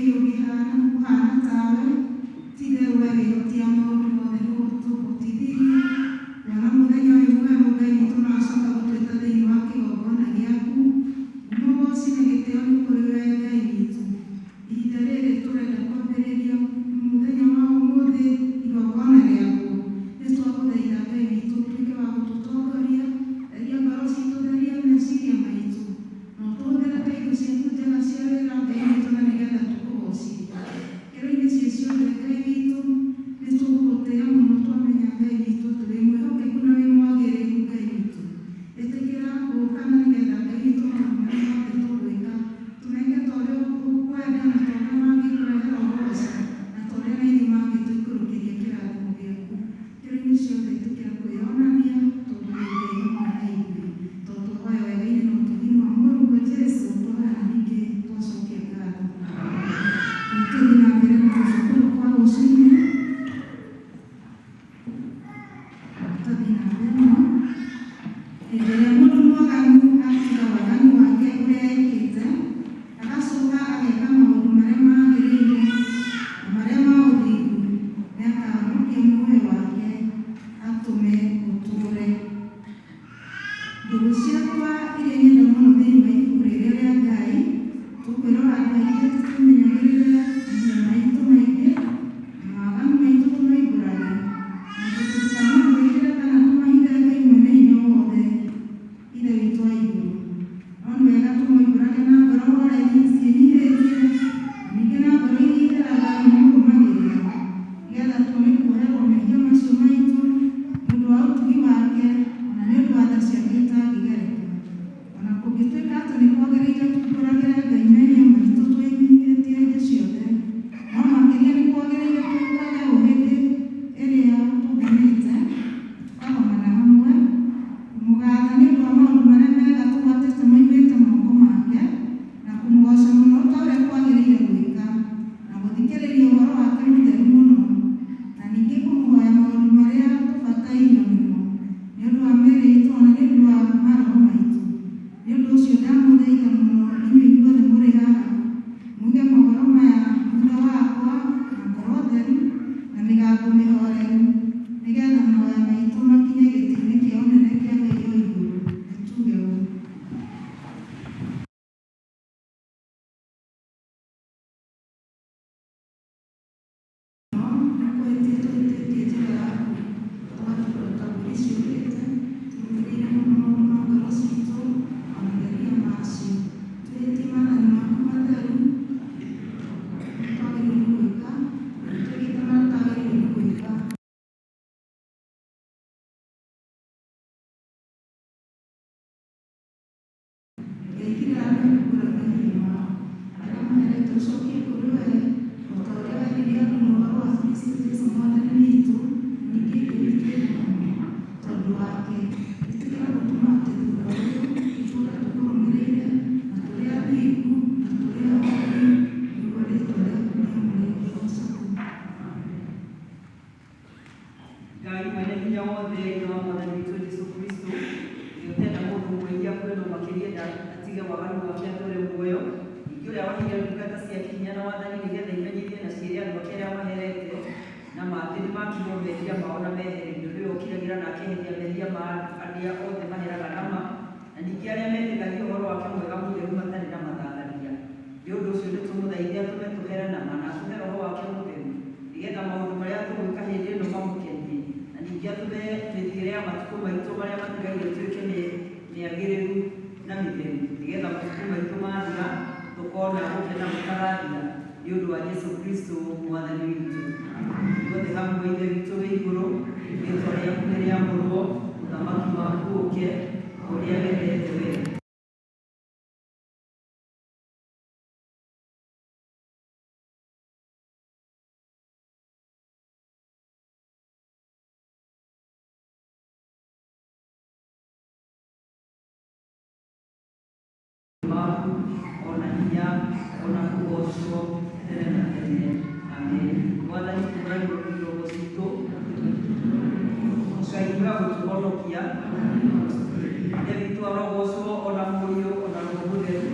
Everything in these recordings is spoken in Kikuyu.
Ngai ũngĩhana ũhana tawe, ti-itherũ we wĩhotia maũndũ mothe nĩũgũtũhotithirie kuona mũthenya ũyũ mwerũ Ngai witũ na wacoka gũtwĩta thĩinĩ wa kĩgongona gĩaku. Ngumo ũgoci na gĩtĩo nĩ kũrĩ we Ngai witũ. Ihinda rĩrĩ tũrenda kwambĩrĩria mũthenya wa ũmũthĩ igongona rĩaku. Nĩ twagũthaitha Ngai witũ ũtuĩke wa gũtũtongoria, theria ngoro citũ, theria meciria maitũ, na ũtũhũthĩre ta indo ciaku njega cia wĩra Ngai witũ na nĩgetha tũkũgocithie. Kĩro-inĩ ciĩ ciothe Ngai witũ, nĩ tũgũgũtĩĩa mũno twamenya Ngai witũ atĩ wĩ mwĩhokeku na wĩ mwagĩrĩru Ngai witũ. Ĩtĩkĩra gũka na nĩgetha Ngai witũ maũndũ marĩa mothe tũgwĩka tũmeke ta ũrĩa ũkwenda na ta ũrĩa mangĩkũrehera ũgoci na ta ũrĩa na ithuĩ mangĩtũikũrũkĩria kĩrathimo gĩaku. Kĩro-inĩ ciothe ĩtĩkĩra kwĩyonania tondũ wĩ Ngai hamwe na ithuĩ. Tondũ twahoya wega-inĩ na ũtugi-inĩ wa Mũrũguo Jesũ, twahoya na ningĩ twacokia ngatho. Tũthiĩ na mbere na gũcukuru kwa rũcinĩ. Tũthiĩ na mbere mũno. Hĩndĩ ĩrĩa mũndũ mwaganu atiga waganu wake ũrĩa ekĩte, agacoka ageka maũndũ marĩa magĩrĩire na marĩa ma ũthingu, nĩakahonokia muoyo wake atũme ũtũũre. Ndũgũ ciakwa iria nyenda mũno thĩinĩ wa ibuku rĩrĩa rĩa Ngai, tũkwĩrora andũ aingĩ atĩ tũmenyagĩrĩre mehia maitũ maingĩ na mawaganu maitũ tũmoimbũrage, na atĩ tũtikanamwĩkĩre kana tũmahithe Ngai mwene hinya wothe, Ithe witũ wa igũrũ. No nĩ wega tũmoimbũrage na ngoro horeri ciĩnyihĩtie, na ningĩ na ngoro iria itheraga nĩ mũrũmagĩrĩra, nĩgetha tuone kuoherwo mehia macio maitũ nĩ ũndũ wa ũtugi wake, ona nĩ ũndũ wa tha ciake itangĩgereka. Ona kũngĩtuĩka atĩ nĩ kwagĩrĩire tumbũragĩre Ngai mehia maitũ twĩnyihĩtie hĩndĩ ciothe, no makĩria nĩ kwagĩrĩire twĩkage ũũ hĩndĩ ĩrĩa tũnganĩte tũkagomana hamwe, kũmũgatha nĩ ũndũ wa maũndũ marĩa mega tũgwatĩte moimĩte moko make, na kũmũgoca mũno ta ũrĩa kwagĩrĩire gwĩka, na gũthikĩrĩria ũhoro wake mũtheru mũno, na ningĩ kũmũhoya maũndũ marĩa tũbatairio nĩmo, nĩ ũndũ wa mĩĩrĩ itũ ona nĩ ũndũ wa maroho maitũ. Nĩ ũndũ ũcio ndamũthaitha mũno inyuĩ inyuothe mũrĩ haha, muge mohoro maya thutha wakwa na ngoro theru na mĩgambo mĩhoreru, nĩgetha mahoya maitũ makinye gĩtĩ-inĩ kĩa ũnene kĩa Ngai o igũrũ. Nĩ tuge ũũ. No nĩ kũhĩtia tũhĩtĩtie njĩra yaku, tũgatura ta mbũri ciũrĩte, tũrũmĩrĩire mũno maũndũ ma ngoro citũ, ona meria macio. Twĩhĩtie maathani maku matheru, twagĩrĩirwo nĩ gwĩka, na nĩtwĩkĩte marĩa tũtagĩrĩirwo nĩ gwĩka. Ngai kira arĩa mekumbũra mehia mao, arĩa maherete ũcokie kũrĩ we, o ta ũrĩa werire andũ na ũhoro wa Kristũ Jesũ Mwathani witũ, na ningĩ ithe witũ wĩ muoyo tondũ wake. Ĩtĩkĩra gũtũma atĩ thutha ũyũ tũtũũre tũkũrũmĩrĩire, na tũrĩ athingu, na tũrĩ ahoreri, nĩguo rĩĩtwa rĩaku rĩamũre rĩgoocagwo. Ngai mwene hinya wothe ithe wa Mwathani witũ Jesu Kristo, ũrĩa ũtenda mũndũ mwĩhia kwĩno makĩria nda atige waganu wake atũre muoyo, ningĩ ũrĩa waheire ndungata ciake hinya na wathani nĩgetha imenyithie na ciĩre andũ ake arĩa maherete na ma atĩ nĩmakinywo mehia mao na mehererio, nĩwe ũkiragĩra na akeheria mehia ma arĩa othe maheraga na ma, na ningĩ arĩa metĩkagia ũhoro wake mwega mũtheru matarĩ na mathangania. Nĩ ũndũ ũcio nĩtũmũthaithe atũme tũhere na ma, na atũhe Roho wake mũtheru, nĩgetha maũndũ marĩa tũgwĩka hĩndĩ ĩno mamũkenie, na ningĩ atũme mĩthiĩre ya matukũ maitũ marĩa matigaire ĩtuĩke mĩagĩrĩru na mĩtheru, nĩgetha matukũ maitũ mathira tũkona gũkena gũtagathira, nĩ ũndũ wa Jesu Kristo Mwathani witũ. Ithuothe hamwe, Ithe witũ wĩ igũrũ, rĩĩtwa rĩaku nĩrĩamũrwo, ũthamaki waku ũũke, o ũrĩa wendete wee. Maku ona hinya ona kũgocwo tene na tene. Amen. Mwathani kũragwo iromo citũ, Ngai wa gũtũhonokia, Ithe witũ arogocwo ona Mũriũ ona Roho Mũtheru.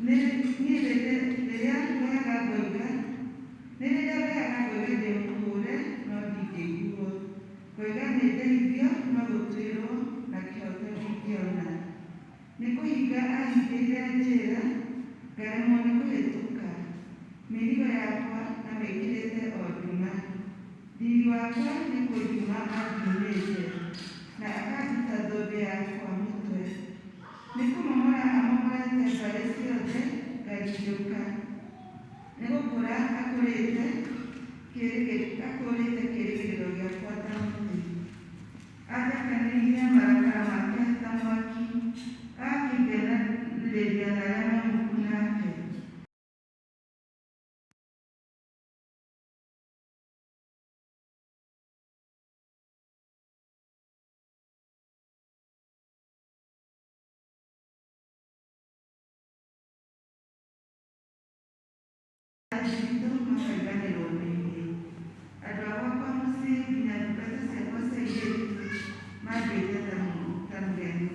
Niĩ rĩrĩa ngayaga ngoiga, nĩ rĩrĩa ngayaga ngoiga ndĩ mũhũre no ndingĩiguo, ngoiga nĩ ndeithio no gũtuĩrwo na kĩhooto ndingĩona. Nĩ kũhinga ahingĩire njĩra, ngaremwo nĩ kũhĩtũka. Mĩrigo yakwa amĩĩkĩrĩte o nduma. Riiri wakwa nĩ kũnduma andumĩte, na akanduta thũmbĩ yakwa mũtwe. Nĩ kũmomora amomorete mbarĩ ciothe ngarindũka. Nĩ gũkũra akũrĩte kĩĩrĩgĩrĩro gĩakwa ta mũtĩ. Anjakanĩirie marakara make ta mwaki, agakĩngenanĩrĩria na arĩa me muku nake. Athiritũ makariganĩrwo nĩ niĩ. Andũ a gwakwa mũciĩ nginya ndungata ciakwa cia airĩtu manduĩte ta mũgeni.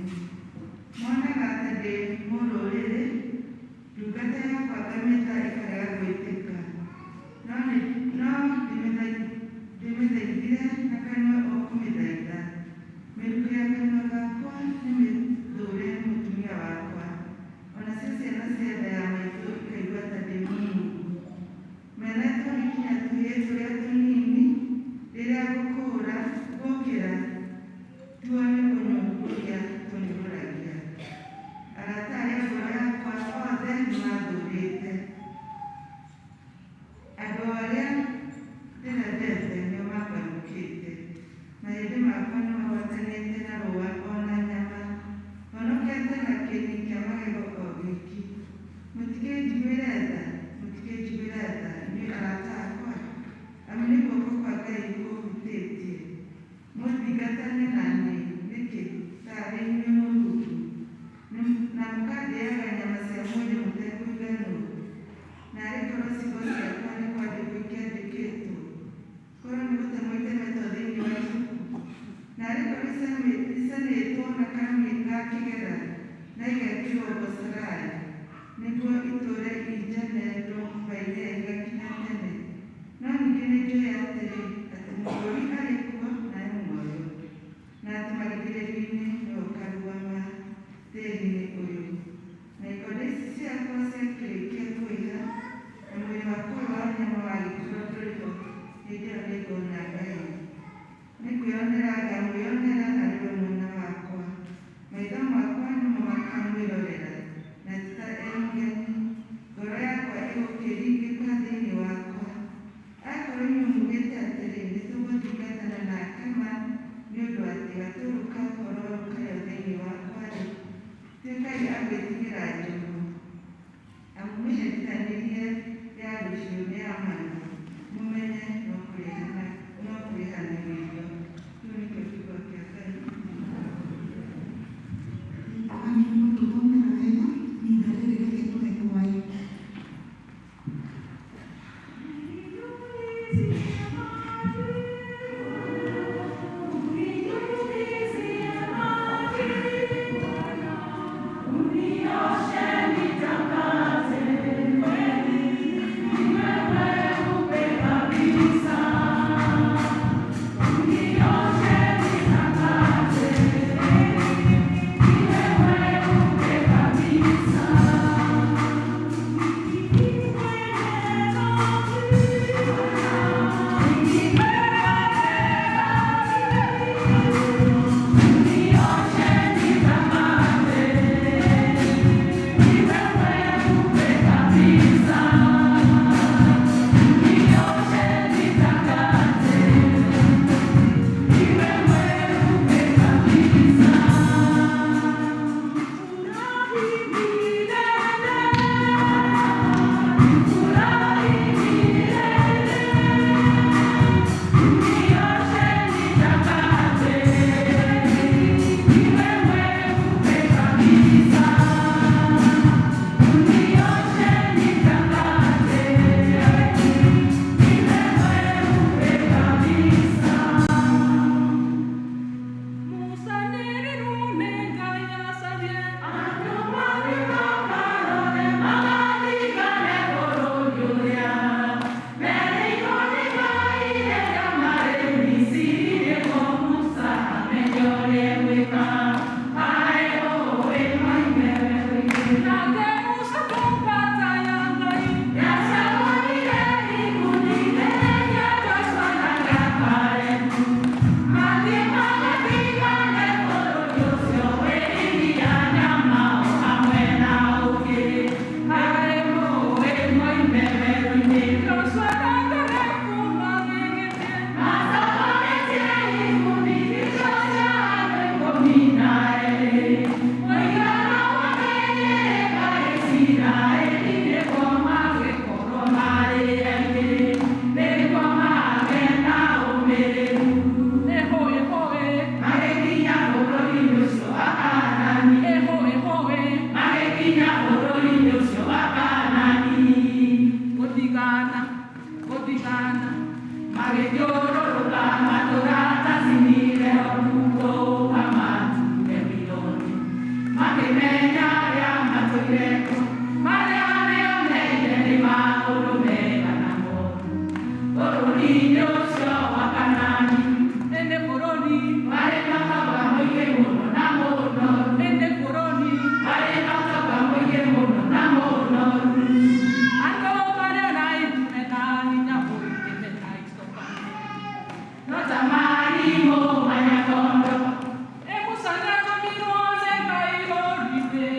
Monaga ta ndĩ mũrũrĩrĩ, ndungata yakwa ngamĩta ĩkarega gwĩtĩka. No ndĩmĩthaithire na kanua o kũmĩthaitha. Mĩrukĩ ya kanua gakwa nĩ mĩthũũre nĩ mũtumia wakwa, o nacio ciana cia nda ya maitũ ikaigua ta ndĩ mũnungu. Menetwo nĩ kinya tũhĩĩ tũrĩa tũnini, rĩrĩa ngũkĩra tuo nĩ kũnyũrũria tũnyũrũragia. Arata Magĩthiũrũrũka matũũra ta Zinire Hobu Hamathu Babuloni. Makĩmenya arĩa matũire kuo, marĩa meoneire nĩ maũndũ mega na moru. Bũrũri-inĩ ũcio wa Kanaani, ĩndĩ bũrũri warĩ na ũtonga mũingĩ mũno na mũnoru. Ĩndĩ bũrũri warĩ na ũtonga mũingĩ mũno na mũnoru. Andũ marĩ araihu mena hinya mũingĩ mena icoka. No ta marimũ manyakondo. Ĩ Musa nĩatũmirwo nĩ Ngai rũrĩrĩ.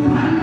Thank you.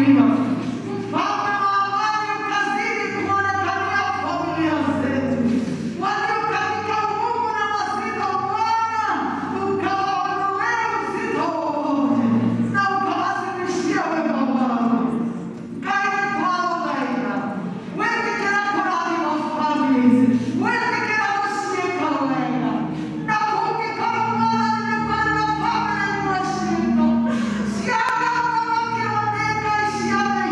kuinuliwa. Mfalme wa amani, ukazidi kuonekania familia zetu walio katika ugumu na mazito. Bwana, ukawaondolee uzito wowote na ukawazidishia wema wako. Ngai twagũthaitha wĩtĩkĩre kũrathima families, wĩtĩkĩre gũciĩka wega, na kũngĩkorwo, Mwathani, nĩ kũrĩ na family imwe citũ ciagamakĩrwo nĩ Ngai cia.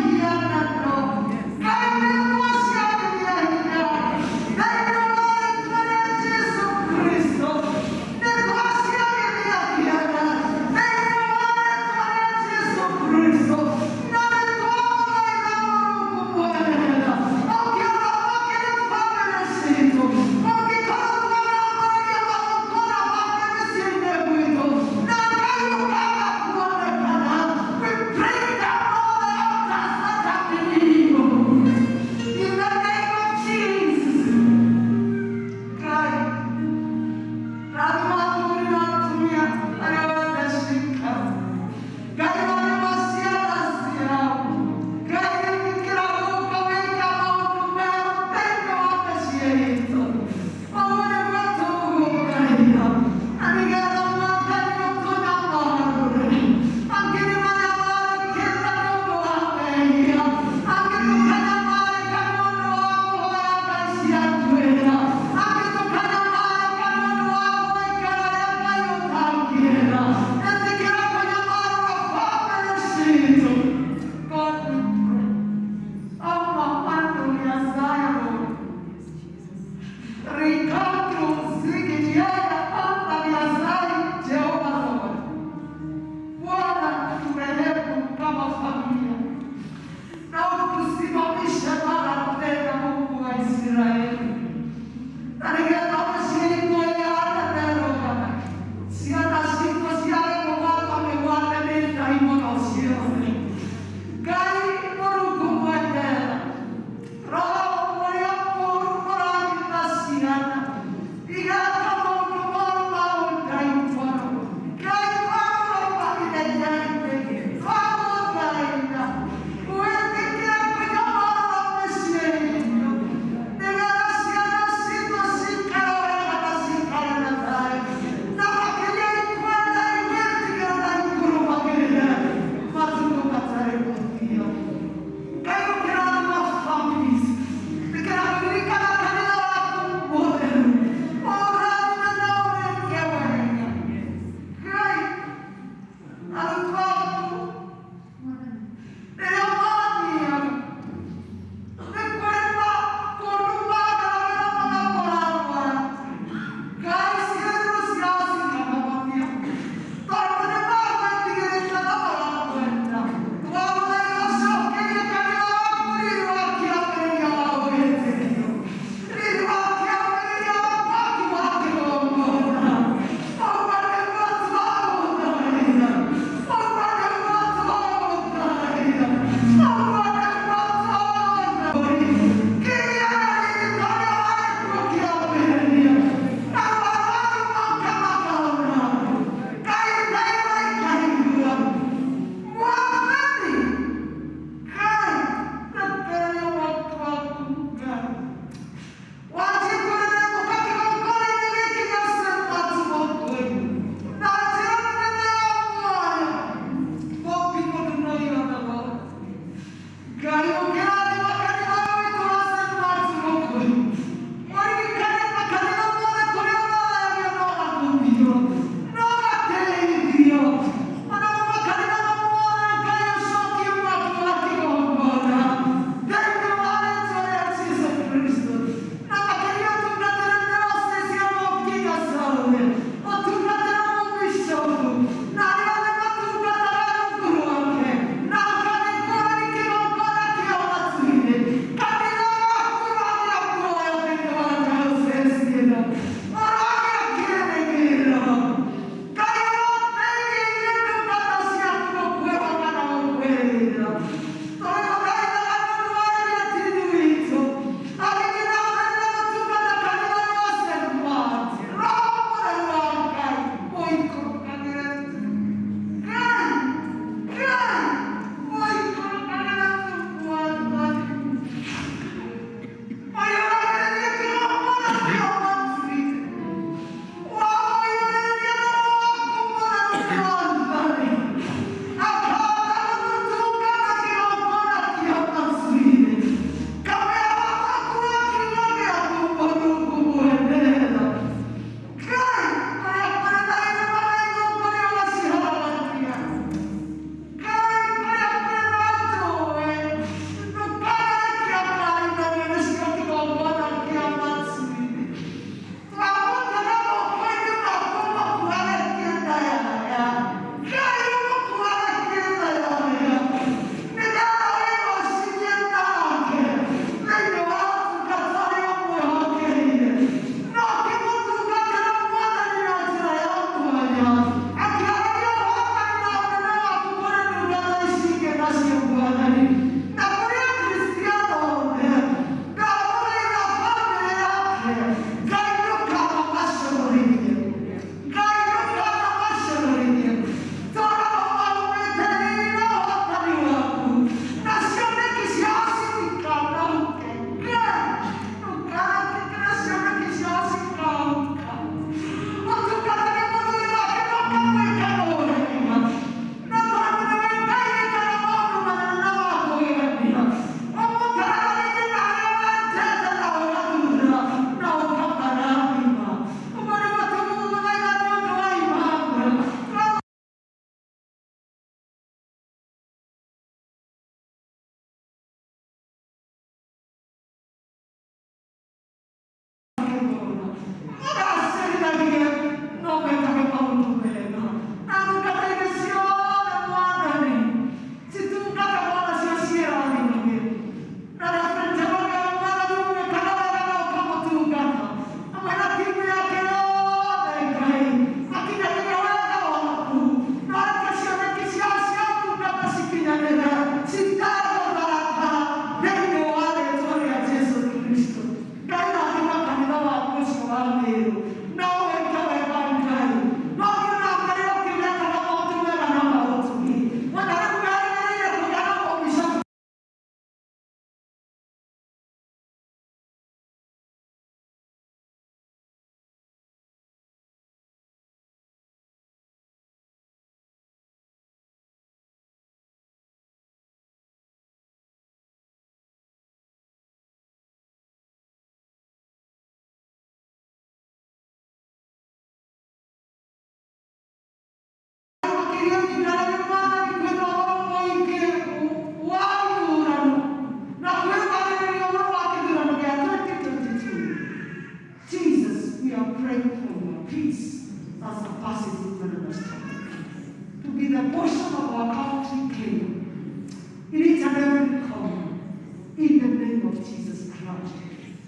31st.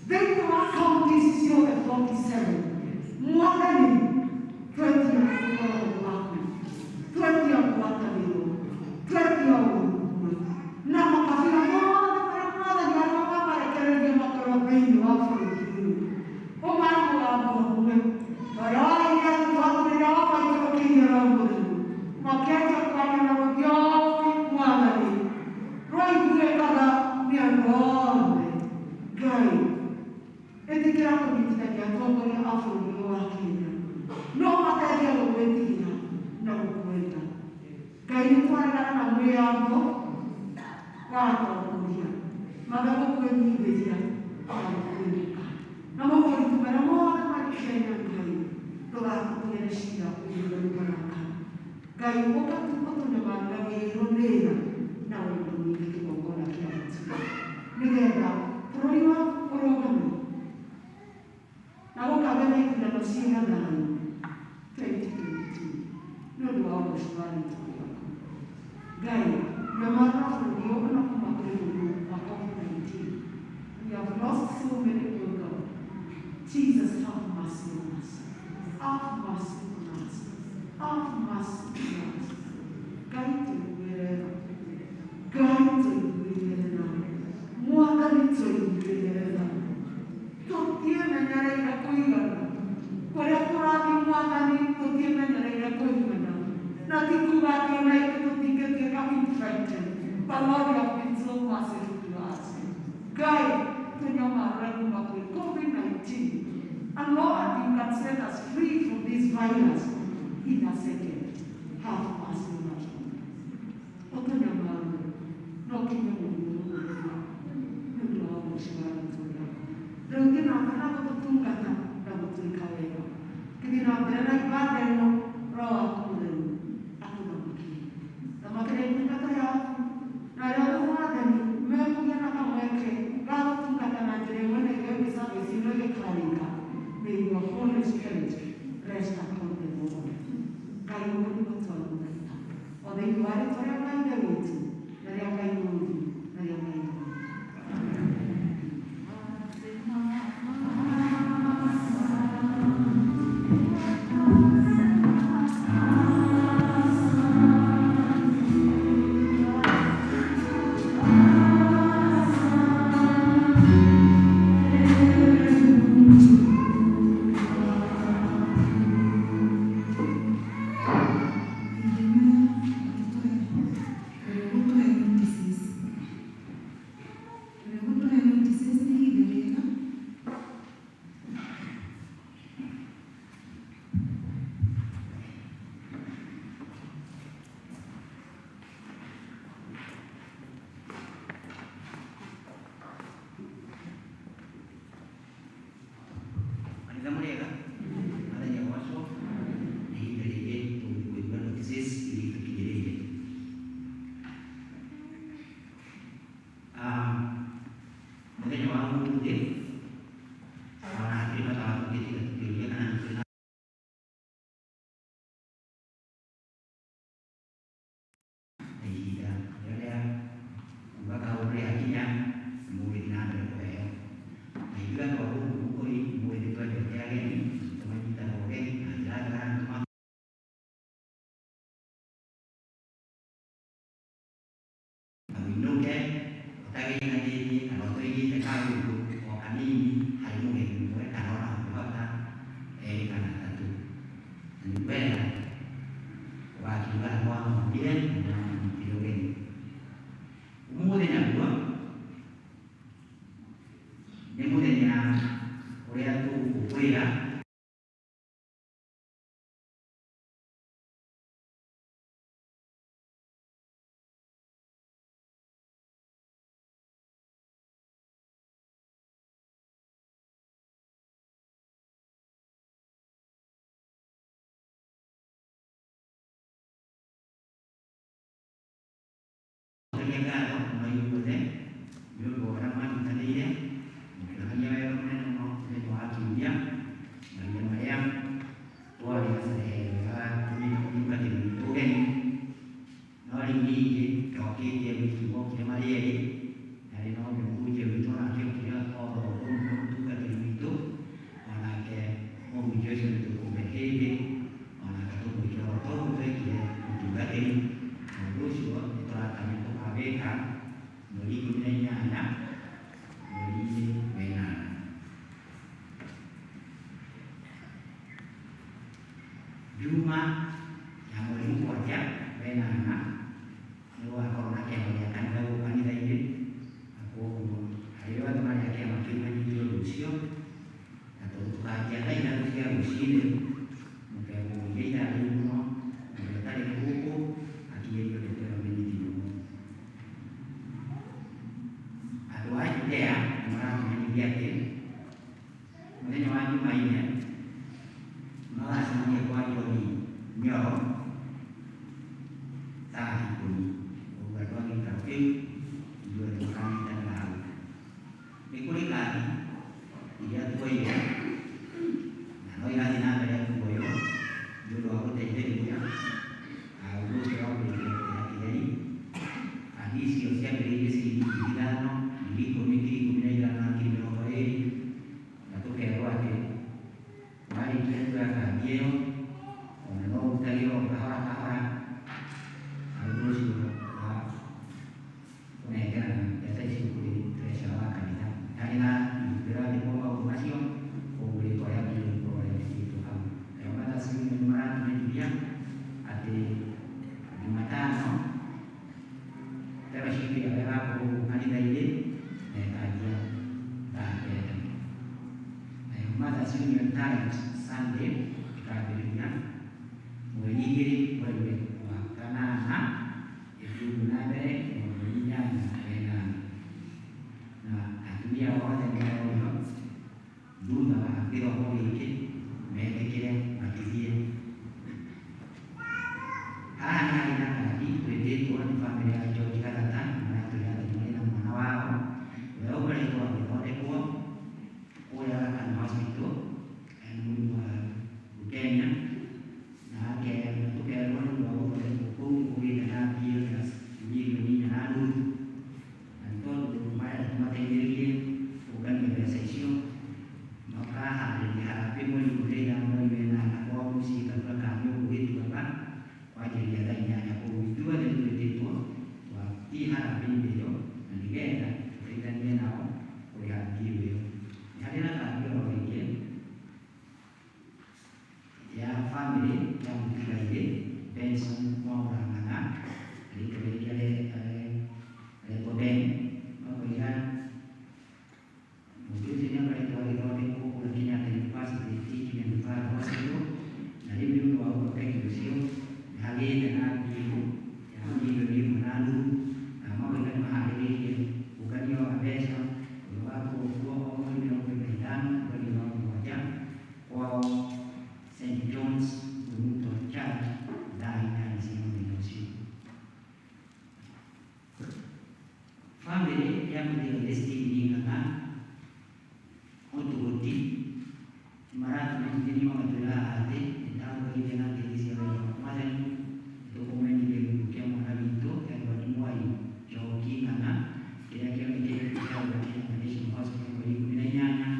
Thĩinĩ wa counties ciothe 47, Mwathani, twetia ũkorwo waku, twetia ngwatanĩro, twetia ũrũmwe na makabira mothe marĩa Mwathani arĩa wamarekereria makorwo thĩinĩ wa bũrũri ũyũ, ũmahe mũgambo ũmwe ũrĩa waheire arutwo aku rĩrĩa wamaikũrũkĩirie Roho Mũtheru, makĩanjia kwaria na rũthiomi, Mwathani, rwaiguĩkaga nĩ andũ othe. Ngai, ĩtĩkĩra kũnyitithania atongoria a bũrũri ũyũ wa Kenya, no mateithie gũgwĩtigĩra na gũkwenda. Ngai, nĩ twaregana na mwĩyambo wa atongoria maga gũkwĩnyihĩria na gũkwĩrĩka na moritũ marĩa mothe marĩ Kenya. Ngai, ndũgatũtugĩre cira ũiyũru baraka. Ngai, ũtũnyamarĩra wĩirwo nĩ tha na wendo mũingĩ kĩgongona kĩa mũtino, nĩgetha bũrũri waku ũrũgame na gũkagĩa na ithurano ciĩna thayũ 2022 nĩ ũndũ wa ũgoci wa rĩtwa rĩaku. Ngai, nyamarũra bũrũri ũyũ ona kuma kũrĩ mũrimũ wa COVID-19. We have lost so many, oh God. Jesus, have mercy on us, have mercy on us, have mercy on us. Ngai, tũiguĩre tha. Ngai, tũiguĩre tha. Mwathani, tũiguĩre tha. Tũtiĩmenyereire kũigana kũrĩa tũrathiĩ. Mwathani, tũtiĩmenyereire kũigana, na ti kuga atĩ ona ithuĩ tũtingĩtuĩka infected, but Lord, you have been so merciful to us. Ngai, tũnyamarũre kuma kwĩ COVID-19, and Lord, you can set us free from this virus in a second. Have mercy on us. Ũtũnyamarũre no kinye mũrimũ mũthia nĩ ũndũ wa ũgoci wa rĩtwa rĩaku. Rĩu thiĩ na mbere na gũtũtungata na gũtwĩka wega. Gĩthiĩ na mbere na ibada ĩno, Roho waku Mũtheru atũthamakĩre. Thamakĩra ndungata yaku na arĩa othe, Mwathani, mekũgĩa na kamweke ga gũtungata na njĩra ĩmwe na ĩrĩa ĩngĩ service ĩno ĩgĩkarĩka. May your Holy Spirit rest upon them all. Ngai, ũguo nĩguo twagũthaitha o thĩinĩ wa rĩtwa rĩa Ngai Ithe witũ na rĩa Ngai Mũriũ na rĩa Ngai Roho. Ũrĩa notices, ũrĩa gũtũhe notices nĩ ihinda rĩega. Kanitha mũrĩega? Mwathani agocwo. Nĩ ihinda rĩngĩ tũgũthiĩ kũigua notices iria itũkinyĩrĩire. Mũthenya wa ũmũthĩ ona hatirĩ bata wa tũngĩtinda tũkĩũria kana nĩ tũrĩ na ihinda rĩrĩa rĩa kuga kaũndũ rĩakinya, nĩ mũgũgĩthiĩ na mbere kũheo. Na ithuĩ andũ a gũkũ Mũkũi mũĩ nĩ twendete ageni, tũmanyitaga ũgeni na njĩra njega na nĩ na ũinũke ũtagĩiganĩtie kana ũtoigĩte kaũndũ o kanini harĩ mũgeni ũmwe kana ona ũngĩhota erĩ kana atatũ, na nĩ kwenda ũgakiuga nĩ wamwonire na nĩ wamũnyitire ũgeni. Ũmũthĩ naguo nĩ mũthenya ũrĩa tũgũkũngũĩra gũcokia ngatho mũno inyuothe nĩ ũndũ wa ũrĩa mwanyitanĩire mũkĩonania wendo mũnene mũno mũthenya wa kiumia, mahinda marĩa twarĩ na starehe ya kũnyita witũ ũgeni. No rĩu ningĩ ndokĩte wiki wokire marĩ erĩ, na rĩ no mũhunjia witũ onake okire o oro ũmwe mũtungatĩri witũ onake mũhunjia ũcio nĩ tũkũmũhe hĩndĩ onake tũmwĩke oro toguo twekire mũtungatĩri. Ũndũ ũcio nĩ tũratanya tũkawĩka mweri 18 mweri-inĩ wa ĩnana. Juma ya mweri 7 wa ĩnana nĩ gũgakorwo na kĩama gĩa kanitha gũkũ kanitha-inĩ, na kwoguo arĩa othe marĩ a kĩama kĩu manyitwo ũndũ ũcio, na tũkanjia thaa 3 cia rũcinĩ, mũkegũria ithaa rĩu mũno, mũndũ ũtarĩ gũkũ akinyĩrio ndeto ĩyo amenyithio. Andũ a Judea nĩ maratũmenyithia atĩ mũthenya wa Jumaine magacemania kwa John Nyoro thaa 10. Koguo andũ a gĩikaro kĩu ithuothe mũkanyitanĩra hau. Nĩ kũrĩ kandi iria tuoire na no irathiĩ na mbere kuoywo nĩ ũndũ wa gũteithĩrĩria ũndũ ũcio wa kũrĩkia kũrĩha kĩgeri. Kandi icio ciambĩrĩirie ciringi 5,000, 10,000, 15,000 na 20,000, na tũkerwo atĩ warĩkia kuoya kandi ĩyo ona no ũrutagĩrwo kahora kahora, na ũndũ ũcio wa kũnengerana mbeca icio kũrĩ treasurer wa kanitha. Harĩ na ibuku rĩrandĩkwo maũndũ macio, koguo rĩtwa rĩagĩrĩirwo gũkorwo rĩandĩkĩtwo hau. Nayo Mothers Union nĩ maratũmenyithia atĩ Jumatano fellowship ĩyo ĩgakorwo gũkũ kanitha-inĩ na ĩkanjia thaa 9. Nayo Mothers Union Talent Sunday ĩkambĩrĩria mweri 2 mweri wa 8 ĩthiĩ ũguo na mbere nginya mweri 8 wa ĩnana. Na atumia othe nĩmarorio thutha wa gĩthomo gĩkĩ metĩkĩre matithie. Haha nĩ harĩ na kandi twĩtĩtwo nĩ bamĩrĩ ya George Gathata, maratwĩra atĩ marĩ na mwana wao ũrĩa ũkoretwo agĩthondekwo kũrĩa Aga Khan Hospital nĩ mũrimũ wa leukemia, na tũkerwo nĩ ũndũ wa gũthondekwo kũu nĩ kũgĩte na mbia ya 4.5 million, na nĩ tondũ marenda tũmateithĩrĩrie kũngania mbeca icio makaharĩria harambee mweri 15 mweri wa ĩnana kwao mũciĩ Karura ka Nyũngũ Gĩtuamba kwanjĩrĩria thaa 8. Koguo ithuothe nĩ twĩtĩtwo twathiĩ harambee-inĩ ĩyo na nĩgetha tũteithanie nao kũrĩha mbiru ĩyo. Nĩ harĩ na kandi oro ĩngĩ ya bamĩrĩ ya mũtigairĩ Benson Mwaũra Ng'ang'a, rĩtwa rĩngĩ aretwo Ben, makoiga mũndũ ũcio nĩ akoretwo agĩthondekwo kũrĩa Kenyatta University Teaching and Referral Hospital, na rĩu nĩ ũndũ wa ũthondeki ũcio nĩ hagĩte na mbiru ya 1.5 million, na makoiga nĩ maharĩrĩirie ũngania wa mbeca ũrĩa ũgakorwo kuo o mweri 25 mweri wa 7 kwao St John's Muto Church thaa 8 cia mũthenya ũcio. Bamĩrĩ ya mũtigairĩ Stephen Ng'ang'a Mũtũgũti nĩ maratũmenyithia magatwĩra haha atĩ nĩtagũgeithia na ngeithi cia wendo wa Mwathani, nĩtũkũmenyithia gĩkuũ kĩa mwana witũ Edward Mwai Njoki Ng'ang'a kĩrĩa kĩonekire thibitarĩ wa Kenyatta National Hospital mweri 18.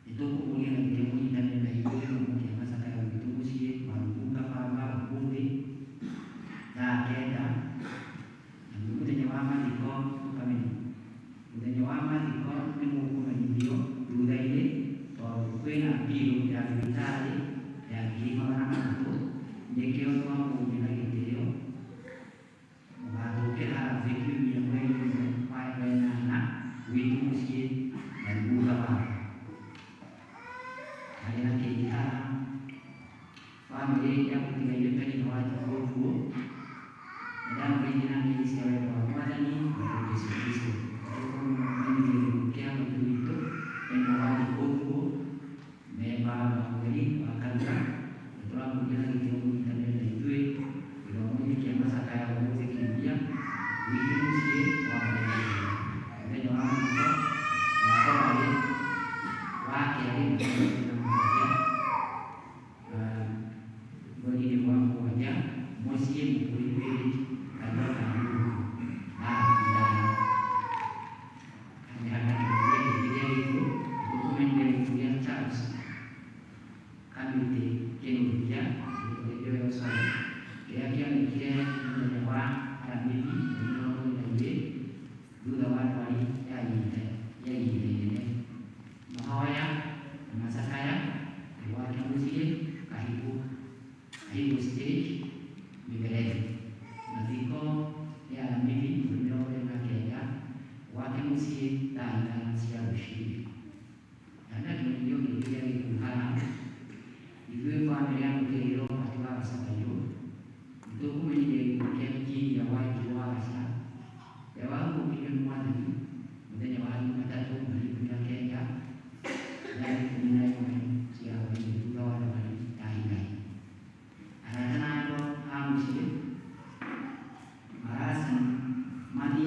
Nĩtũkũmũria na gĩtĩo mũnyitanĩre na ithuĩ gĩthomo kĩa macakaya gwitũ mũciĩ Marukunga baba ũmũthĩ thaa 9, naguo mũthenya wa mathiko tũkamenya mũthenya wa mathiko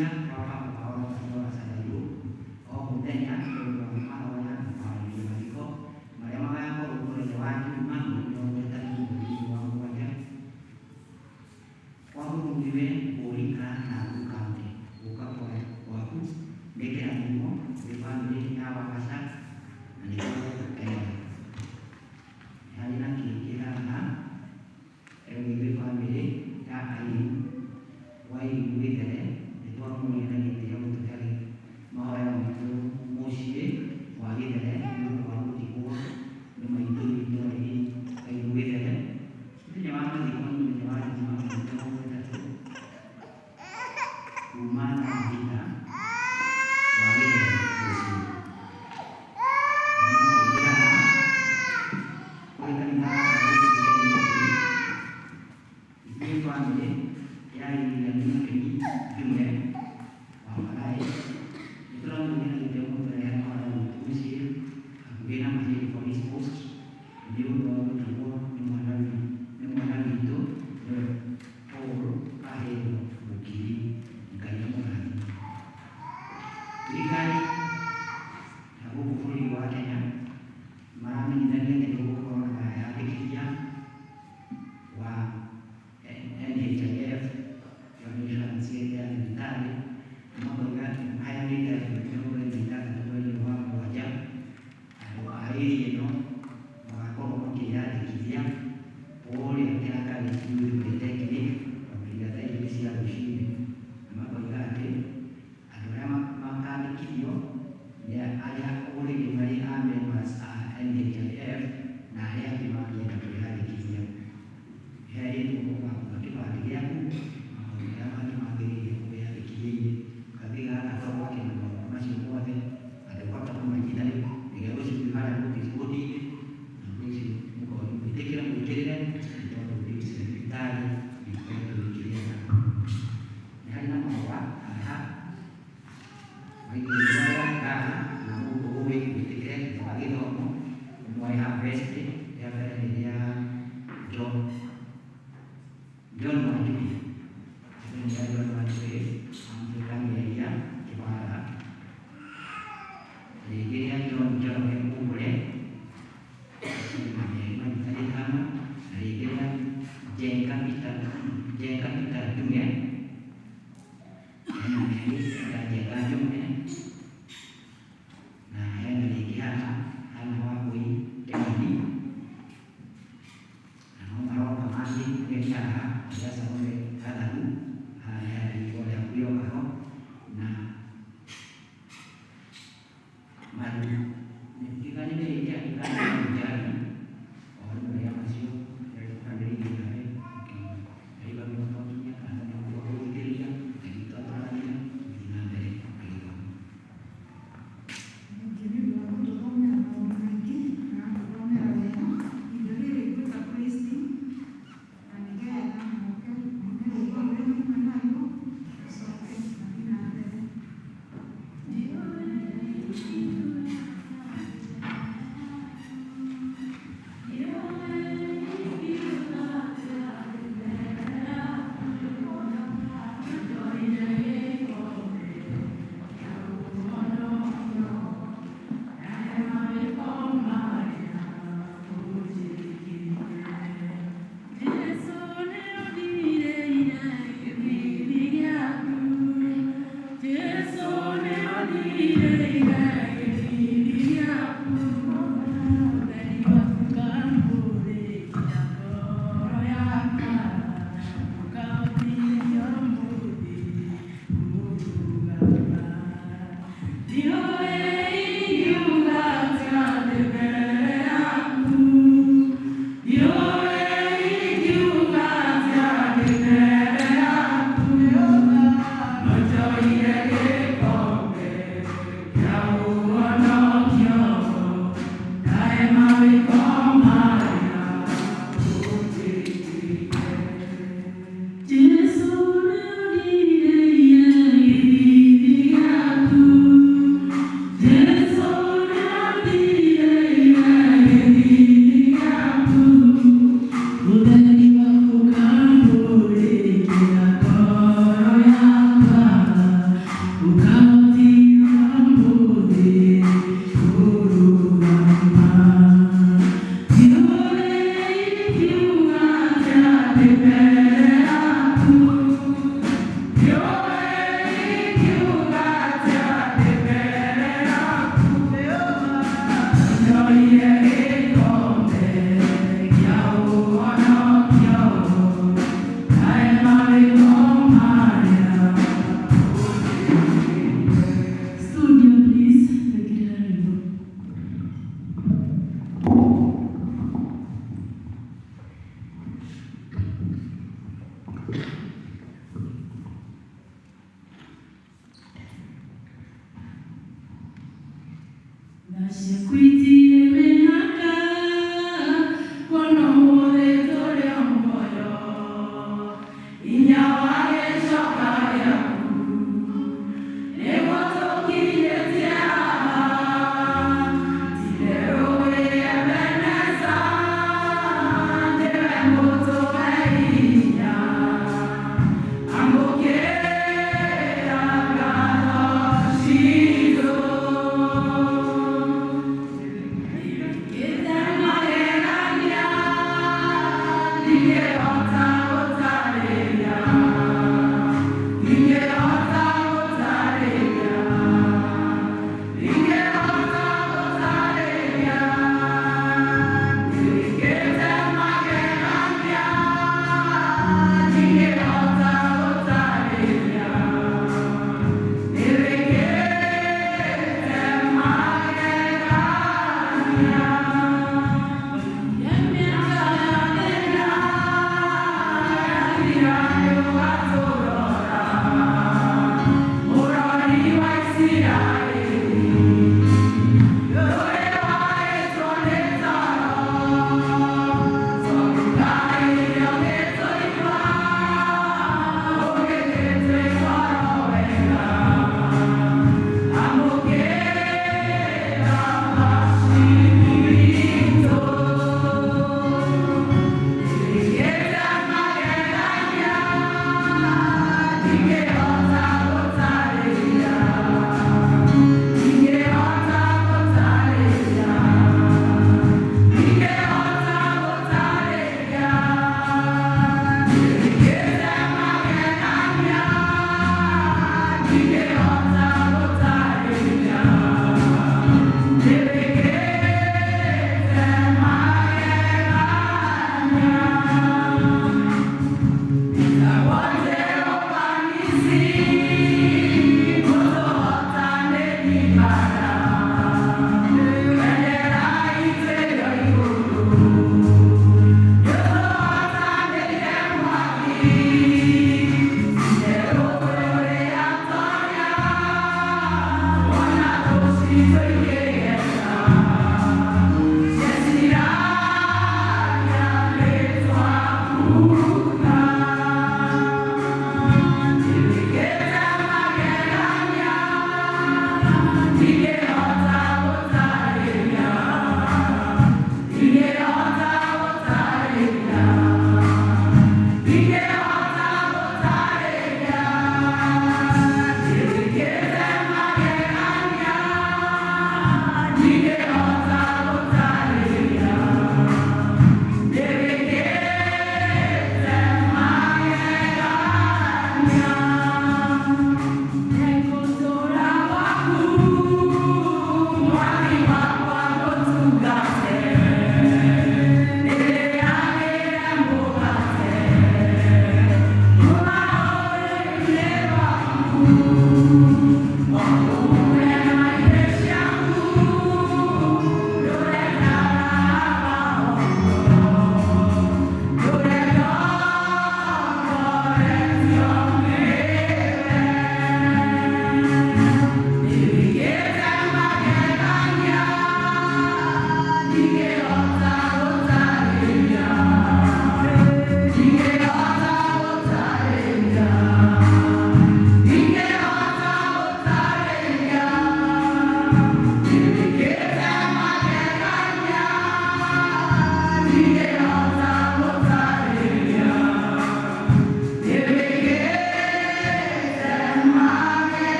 Atumia wa baba wao wacathaiũ o mũthenya nĩ ũndũ wa mahoya na kwarĩrĩria mathiko marĩa magakorwo mũthenya wa Juma mweri 30 mweri wa 7 kwa mũthuriwe Ngũrika Nakuru County. Gũka gwaku nĩ kĩrathimo gwĩ bamĩrĩ ya Wagaca na nĩ twagũkenera. Nĩ harĩ na kĩngĩ haha gwĩ bamĩrĩ ya Airu Wairimũ Gĩthere nĩ twamũria na gĩtĩo gũtũhe mahoya maitũ mũciĩ wa Gĩthere nĩ ũndũ wa gũtigwo nĩ maitũ witũ Airu Gĩthere. Mũthenya wa mathiko nĩ mũthenya wa Juma mweri 30 kuma thaa 6 wa Gĩthere mũciĩ. Kũrĩ kanitha wa ithuĩ bamĩrĩ ya Lilian Mũkeni Njumbe wa Mathai nĩ tũramũria na gĩtĩo mũtũrehe mahoya maitũ mũciĩ hakuhĩ na Mahĩndĩ Police Post nĩ ũndũ wa gũtigwo nĩ mwana witũ nĩwe Paul Kahĩro Mũkiri. Ngai amũrathime. Thirikari ya gũkũ bũrũri wa Kenya maramenyithania atĩ nĩ gũgũkorwo na wĩyandĩkithia wa NHIF ya insurance ya thibitarĩ na makoiga atĩ maheanĩte mweri 26 mweri wa 7 andũ a area ĩno magakorwo makĩyandĩkithia kũrĩa Kĩraka Youth Polytechnic kwambĩrĩria thaa 2 cia rũcinĩ na makoiga atĩ andũ arĩa makandĩkithio nĩ arĩa already marĩ a members a NHIF na arĩa angĩ mangĩenda kwĩyandĩkithia. Herĩtwo ũgakua kĩbandĩ gĩaku na maũndũ marĩa mangĩ magĩrĩire wĩyandĩkithĩrie. Gathiĩ gaka korwo kena maũndũ macio mothe atĩ ũkahota kũmanyita rĩ nĩgetha rũciũ harĩa notice board-inĩ na ũndũ ũcio mũkorwo mwĩtĩkĩre mwĩkĩrĩre nĩ tondũ bill cia thibitarĩ nĩ ikoretwo ikĩrĩha. Nĩ harĩ na mahũa haha maigĩrĩirwo haha na gũkũ ũĩ wĩtĩkĩre wa gĩthomo ũmwe harvest rĩa mbere nĩ rĩa John Wanjui. Nĩ rĩa John Wanjui amũtuĩka mĩaria Kĩbara. Rĩngĩ rĩa John Njoroge Mũgũre na merĩ manyitanĩte hamwe na rĩngĩ rĩa Njenga Peter Njung'e hena merĩ ya Njenga Njung'e na hena rĩngĩ haha hana Wambui Kĩmani na no maroka mangĩ ũgeni haha rĩa Salome Gatharu haha hena riko rĩaku rĩoka ho na Maru nĩndiganĩrĩire andĩka njari o rĩmwe rĩa macio rĩranĩrĩirie nawe rĩba mĩrongo inya kana nĩguo gũgũithĩrĩria Ngai witũ atũrathime.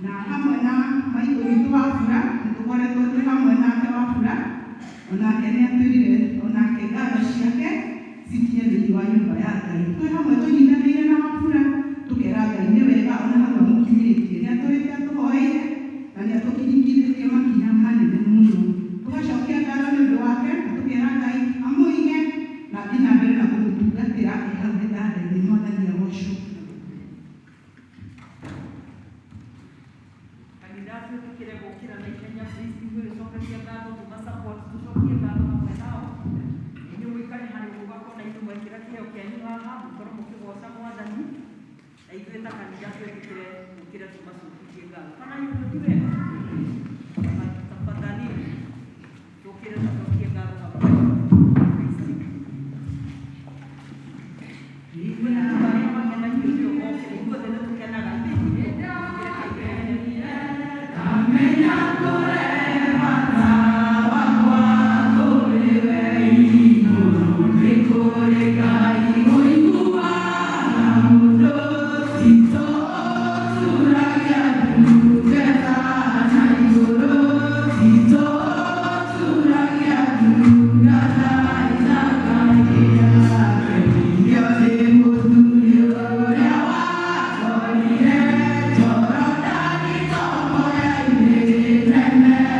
Na hamwe na maitũ witũ wa bura nĩtũkoretwo Onake nĩ atwĩrire onake ngatho ciake cikinye thĩinĩ wa nyũmba ya Ngai. Twĩ hamwe tũnyitanĩire na Wafula tũkera Ngai nĩ wega ona hau amũkinyĩtie. Nĩ atũrĩte atũhoeire na nĩ atũkinyithĩtie makinya manene mũno. Tũgacokia ngatho nĩ ũndũ wake na tũkera Ngai amũige na athiĩ na mbere na kũmũtungatĩra e hau gĩtanda-inĩ. Mwathani agocwo. Kanitha twĩtĩkĩre gũkĩra na ihenya, please. Ithuĩ gũcokagia ngatho, tũma support, tũcokie ngatho hamwe nao. Inyuĩ mũikare harĩ mũgakorwo na inyuĩ mwekĩra kĩheo kĩanyu haha, mũkorwo mũkĩgoca Mwathani, na ithuĩ ta kanitha twĩtĩkĩre gũkĩra tũmacokirie ngatho. Kana inyuĩ ti wega? Tafadhali tũkĩre tũcokie ngatho hamwe. Kwĩna andũ arĩa makenagio nĩo mokĩre, ithuothe nĩ tũkenaga. Amenya kũrehata wakwa kũrĩ we igũrũ nĩ kũrĩ Ngai ũiguaga mũndũ tito ũturagia ndungata na igũrũ tito ũturagia ndungata ithakagia irio nĩ mũthuri ũrĩa wakorire Jorodani tomboya-inĩ nene.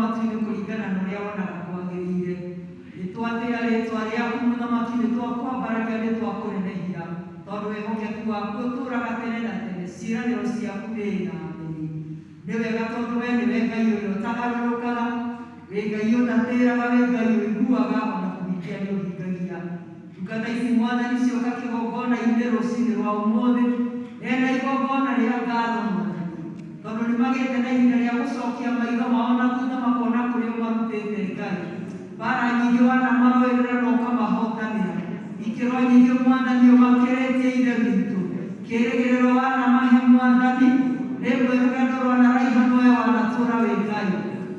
Matu-inĩ kũringana na ũrĩa wonaga kwagĩrĩire. Nĩ twatĩĩa rĩtwa rĩaku mũthamaki, nĩ twakwambararia, nĩ twakũnenehia, tondũ wĩhokeku waku ũtũũraga tene na tene, ciĩranĩro ciaku nĩ ĩĩ na ameni. Nĩ wega tondũ we nĩwe Ngai ũrĩa ũtagarũrũkaga, wĩ Ngai ũtatĩĩraga, wĩ Ngai ũiguaga, ona kũhingia nĩ ũhingagia. Ndungata ici mwathani cioka kĩgongona-inĩ rũcinĩ rwa ũmũthĩ, mena igongona rĩa ngatho mwathani, tondũ nĩ magĩte na ihinda rĩa gũcokia maitho mao na thutha makona kũrĩa ũmarutĩte Ngai. Mbara nyingĩ wanamarũĩrĩra na ũkamahotanĩra, ikĩro nyingĩ mwathani ũmakĩrĩtie Ithe witũ, kĩĩrĩgĩrĩro wanamahe mwathani, rĩmwe rũgendo rwanaraiha nowe wanatũũra wĩ Ngai.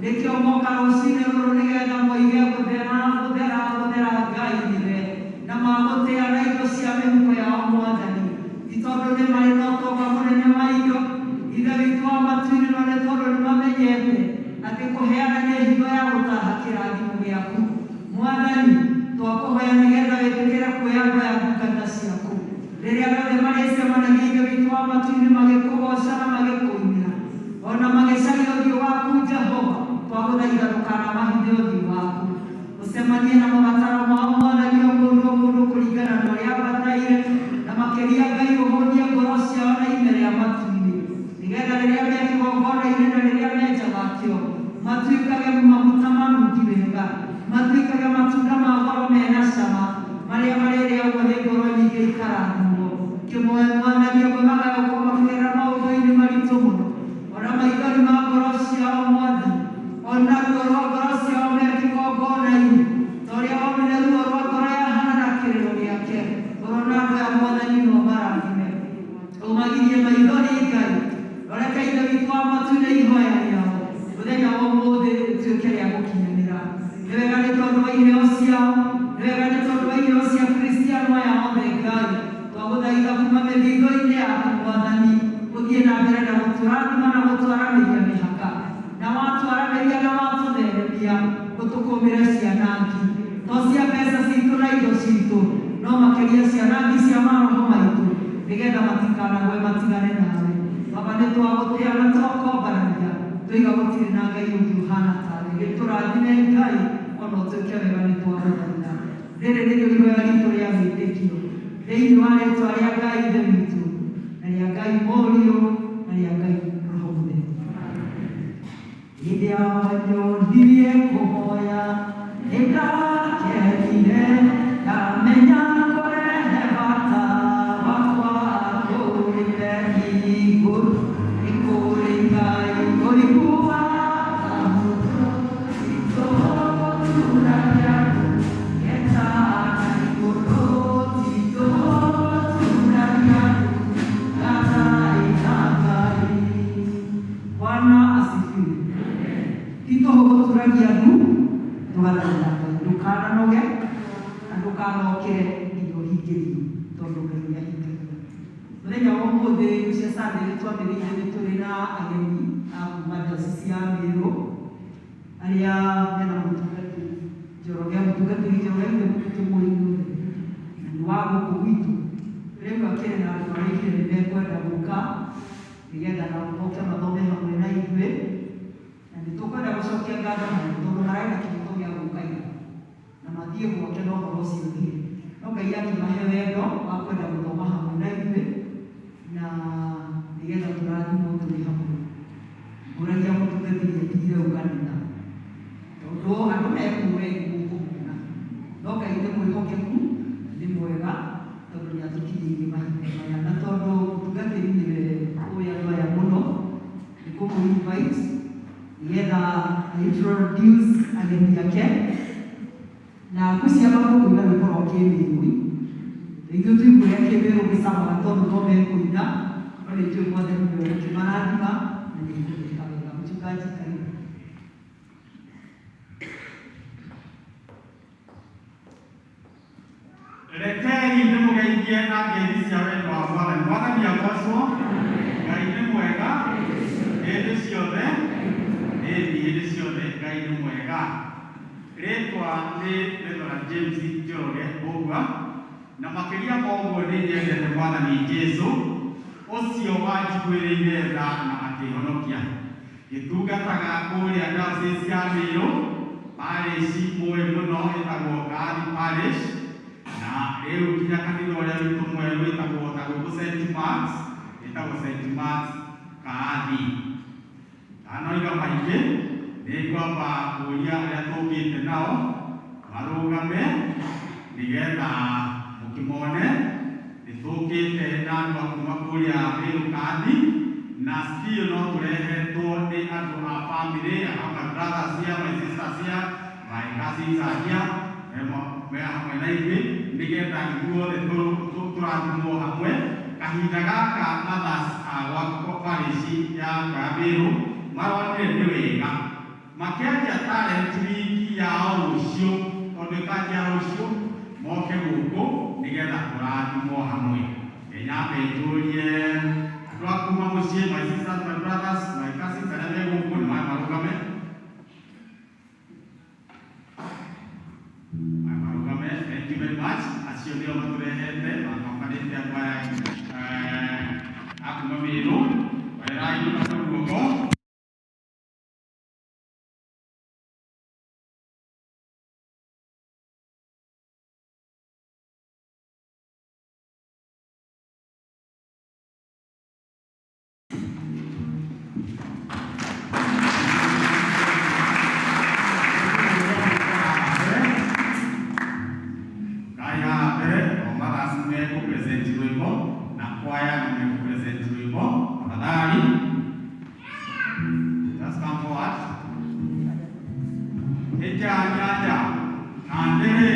Nĩkĩo moka rũcinĩ rũrũ nĩgetha moige gũthera gũthera gũthera Ngai nĩwe, na magũtĩa na indo cia mĩhuko yao mwathani, ti tondũ nĩ marĩ na ũtonga mũnene wa indo Ithe witũ wa matu-inĩ, no nĩ tondũ nĩ mamenyete atĩ kũheana nĩ hitho ya gũtaha kĩrathimo gĩaku. Mwathani, twakũhoya nĩgetha wĩtĩkĩre kuoya andũ aya ndungata ciaku rĩrĩa rĩothe marĩcemanagia Ithe witũ wa matu-inĩ magĩkũgooca na magĩkũinĩra, ona magĩcaria ũthiũ waku Jehova, twagũthaitha ndũkanamahithe ũthiũ waku, ũcemanie na mabataro mao mwathani, o mũndũ o mũndũ kũringana na ũrĩa abataire, na makĩria Ngai ũhũnie ngoro ciao na ime rĩa matu-inĩ, nĩgetha rĩrĩa me kĩgongona-inĩ na rĩrĩa me nja wakĩo matuĩkage maguta manungi wega, matuĩkage matunda ma goro mena cama, marĩa marĩrĩagwo nĩ ngoro nyingĩ ikarathimwo. Kĩmwe mwathani, amwe magaga gũkorwo makĩgerera maũndũ-inĩ maritũ mũno, ona maithori ma ngoro ciao mwathani, ona ruo rwa ngoro ciao me kĩgongona-inĩ, ta ũrĩa wonire ruo rwa ngoro ya Hana na kĩrĩro gĩake, ũrona andũ aya mwathani no marathime, ũmagirie maithori Ngai, roreka Ithe witũ wa matu-inĩ ihoya rĩao mũthenya wa ũmũthĩ rĩtuĩke rĩa gũkinyanĩra. Nĩ wega nĩ tondũ wa iheo ciao, nĩ wega nĩ tondũ wa iheo cia Kristiano aya othe Ngai, twagũthaitha kuma mĩthingo-inĩ yaku mwathani, ũthiĩ na mbere na gũtũrathima na gũtwaramĩria mĩhaka, na watwaramĩria na watũtheremia, ũtũkũmĩre ciana ngi, to cia mbeca citũ na indo citũ, no makĩria ciana ngi cia maroho maitũ, nĩgetha matikanagwe matigane nawe. Baba, nĩ twagũtĩa na twakwambararia, tũiga gũtirĩ na Ngai ũngĩ ũhana tawe. Gĩtũrathime Ngai, ona ũtuĩke wega, nĩ twagũthaitha. Rĩrĩ nĩrĩo ihoya ritũ rĩa wĩtĩkio thĩinĩ wa rĩtwa rĩa Ngai Ithe witũ na rĩa Ngai Mũriũ na rĩa Ngai Roho Mũtheru. Hĩndĩ ya nyonirie kũhoya nĩ ndakenire, ndamenya kũrehe bata wakwa kũrĩ igũrũ, nĩ kũrĩ Ngai ũiguaga. Titũturagia getana igũrũ, titũturagia gathaitha Ngai. Bwana asifiwe. Ti tũhũ gũturagia ndu tũgathaitha Ngai. Ndũkananoge na ndũkanokĩre nginya ũhingĩrio, tondũ Ngai nĩ ahingagia. Mũthenya wa ũmũthĩ cia Sunday nĩ twambĩrĩirie, nĩ tũrĩ na ageni a kuma diocese ya Meru arĩa mena mũtungatĩri Njoroge. Mũtungatĩri Njoroge nĩ tũmũĩ inyuothe na nĩ wa gũkũ gwitũ. Rĩu akĩrĩ na andũ aroigire nĩ mekwenda gũka nĩgetha nao moke mathome hamwe na ithuĩ, na nĩ tũkwenda gũcokia ngatho mũno tondũ mararĩ na kĩhoto gĩa gũka ira na mathiĩ gwake na ũhoro ũcio ũthire, no Ngai akĩmahe wendo wa kwenda gũthoma hamwe na ithuĩ na nĩgetha tũrathimwo tũrĩ hamwe. Ngũragia mũtungatĩri atigire ũkanitha tondũ andũ mekũwe nĩmũkũmona, no Ngai nĩ mwĩhokeku na nĩ mwega tondũ nĩ atũkinyĩirie mahinda maya, na tondũ mũtungatĩri nĩwe ũĩ andũ aya mũno, nĩ kũmũ invite nĩgetha introduce ageni ake na ngwĩciria makũina rwĩmbo rwa kĩmĩrũ. Ithuĩ tũiguĩre kĩmĩrũ gĩcamaga tondũ no mekũina, no nĩ njũĩ mwathani nĩwe ũgũkĩmarathima na nĩ egũgĩka wega. Mchungaji, karibu. Rekei ndĩmũgeithie na ngeithi cia wendo wa mwathani. Mwathani agocwo. Ngai nĩ mwega hĩndĩ ciothe. Ĩni, hĩndĩ ciothe Ngai nĩ mwega. Rĩtwa nĩ Reverend James Njoroge Mbũgua, na makĩria ma ũguo nĩ nyendete mwathani Jesu ũcio wanjiguĩrĩire tha na akĩhonokia. Gĩtungataga kũrĩa diocese ya Meru, parish mũĩ mũno ĩtagwo Kaathi Parish, na rĩu nginya kanitha ũrĩa witũ mwerũ wĩtagwo ta gũkũ St. Mark's, ĩtagwo St. Mark's Kaathi. Ndanoiga maingĩ, nĩ ngwamba kũria arĩa tũkĩte nao marũgame nĩgetha mũkĩmone. Nĩ tũkĩte na andũ a kuma kũrĩa Meru Kaathi, na still no tũrehetwo nĩ andũ a family. I have my brothers here, my sisters here, my cousins are here, me hamwe na ithuĩ nĩgetha ithuothe tũrathimwo hamwe kahinda gaka. Mothers a gwa parish yakwa ya Meru maronire nĩ wega makĩanjia talent week yao rũciũ, tondũ ĩkanjia rũciũ, moke gũkũ nĩgetha tũrathimwo hamwe. Nyambe njũrie andũ a kuma mũciĩ, my sisters, my brothers, my cousins arĩa me gũkũ, nĩ marũgame, marũgame. Thank you very much. Acio nĩo matũrehete makombanĩte andũ aya a kuma Meru. Werai na guoko. Ngai haha mbere o mothers nĩmekũ-present rwĩmbo na kwaya nĩmekũ-present rwĩmbo. Tafadhali just come forward. Ĩja nyanja na ndĩrĩ.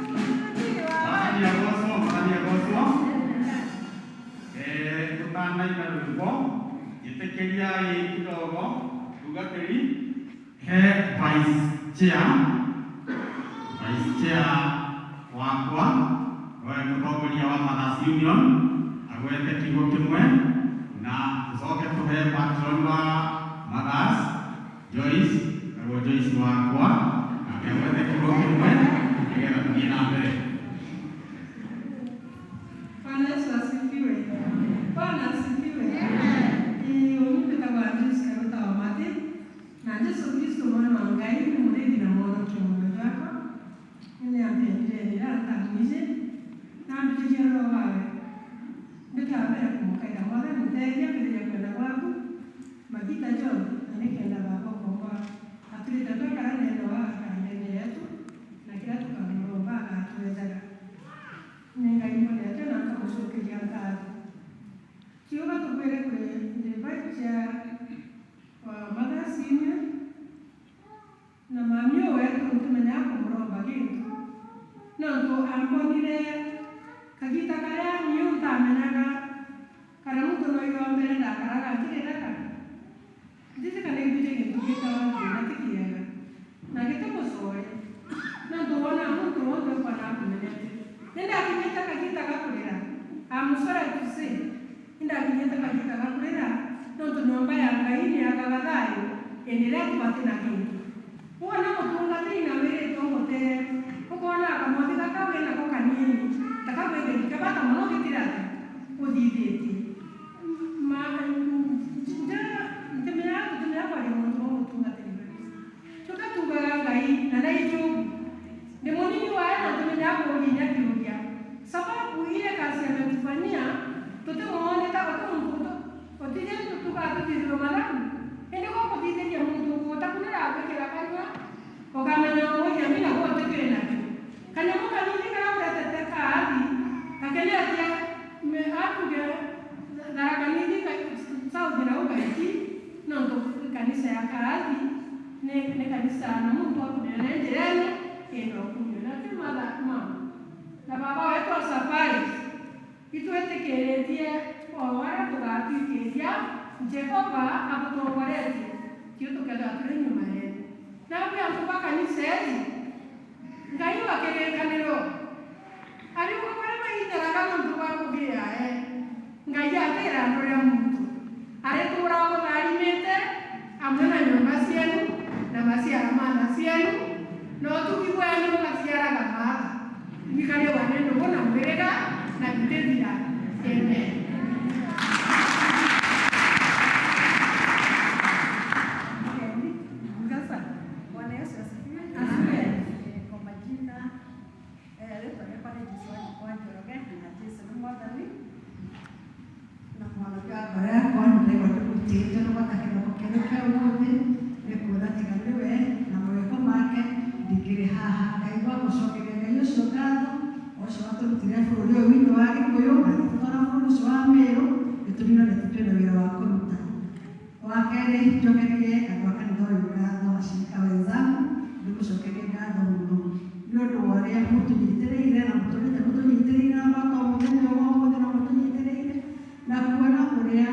Mwathani agocwo, Mwathani agocwo. Tũtanaina rwĩmbo, njĩtĩkĩriai kidogo tungatĩri he vice chair wakwa, we mũtongoria wa Mothers Union, agwete kiugo kĩmwe, na tũcoke tũhe patron wa Mothers Joyce, naguo Joyce wakwa, nake agwete kiugo kĩmwe nĩgetha tũthiĩ na mbere. Bwana Yesu asifiwe. Bwana asifiwe. Ũyũ wĩtagwo Joyce Karuta wa Matĩ, na Jesu Kristo mwana wa Ngai nĩ mũrĩithi na mũhonokia mũndũ wakwa. Nĩ ambendire nĩra atamwije na ambĩrĩrie roho wawe. Mbĩtaga mbere kũmũkaĩra Mwathani ndeithia mbĩrĩria kwenda gwaku magita jothe, na nĩkenda baba ũkomba atũrĩte twekara neno wa akara yetu na kĩrĩa tũkamũromba agatwethaga. Nĩ Ngai mwendete na nkamũcokeria ngatho. Kiuga tũkwĩre kwĩ the vice chair wa Mothers Union na mami ũyũ wetu nĩtũmenyaga kũmũromba gĩntu no ntũ ambonire kagita karĩa niĩ ũtamenyaga karĩa mũndũ no irombere ndakaraga nkĩrĩraga nditikana iguite gĩntu gĩtawa thĩna ti kĩega na gĩtĩmũcoe no ntũ wona mũndũ wothe ũkona akũmenyete. Nĩndakinyĩte kagita gakũrĩra amusora tuse, nĩndakinyĩte kagita gakũrĩra no ntũ nyũmba ya Ngai nĩyagaga thayũ ĩndĩ ĩrĩa tũbatĩ na kĩndũ wona mũtungatĩri na wĩrĩtwo ngũtee ũkona kamwathi gaka wĩnako kanini takagwĩthĩki kabata mũno gĩtirate ũthithĩtie ma nja ntimenyaga tũtimenyaga kwaria mũndũ wa mũtungatĩri tũkatugaga Ngai na naijugu ni munini wae na tumenyaga kũũria kĩũria sababu ile kazi ametufanyia tutimuone ta otimuntu otije tutuka tutithirwo mathabu indi gũkũthithia. Kaathi nĩ kanitha na muntu akunene njĩrene kĩndũ kumio na twĩ matha mama na baba wetwa safari itwĩtĩkĩrĩtie o arĩa tũgatuĩkĩria Jehova agũtongoretie tio tũkethwa tũrĩ nyuma yenu na mbĩa andũ ba kanitha ĩri Ngai wa kĩrĩkanĩro arĩguo marĩa mahitharaga nũndũ wa kũgĩae Ngai atĩra andũ rĩa muntu arĩtũũra mũtharimĩte amwe na nyũmba cienu na maciara mana cienu na ũtugi wenu ũgaciaraga matha mwikare wane ndũgũ na mwĩrĩga na bitĩthira. Amen. Sasa Bwana Yesu asifiwe. Kwa majina rĩtwa rĩakwa nĩ Jesu wa Njoroge na Jesu nĩ Mwathani na mwanake wa ngoro yakwa nĩ ndaigua ndĩmũtĩĩte nĩ gwata kĩroko kĩerũ kĩa ũmũthĩ nĩ kuona tiga nĩwe na mawĩko make ndingĩrĩ haha. Ngai gwakũcokeria Ngai ũcio ngatho ũcio watũrutire bũrũri ũyũ witũ wa Gĩkũyũ na agĩtũtwara bũrũri ũcio wa Meru gĩtũmi no nĩ twĩna wĩra wa kũruta. Wa kerĩ njokerie andũ a kanitha ũyũ ngatho, ashirika wenzangu ndĩmũcokerie ngatho mũno nĩ ũndũ wa ũrĩa mũtũnyitĩrĩire na mũtũrĩte mũtũnyitĩrĩire na gwaka mũthenya ũyũ wa ũmũthĩ na mũtũnyitĩrĩire na kuona ũrĩa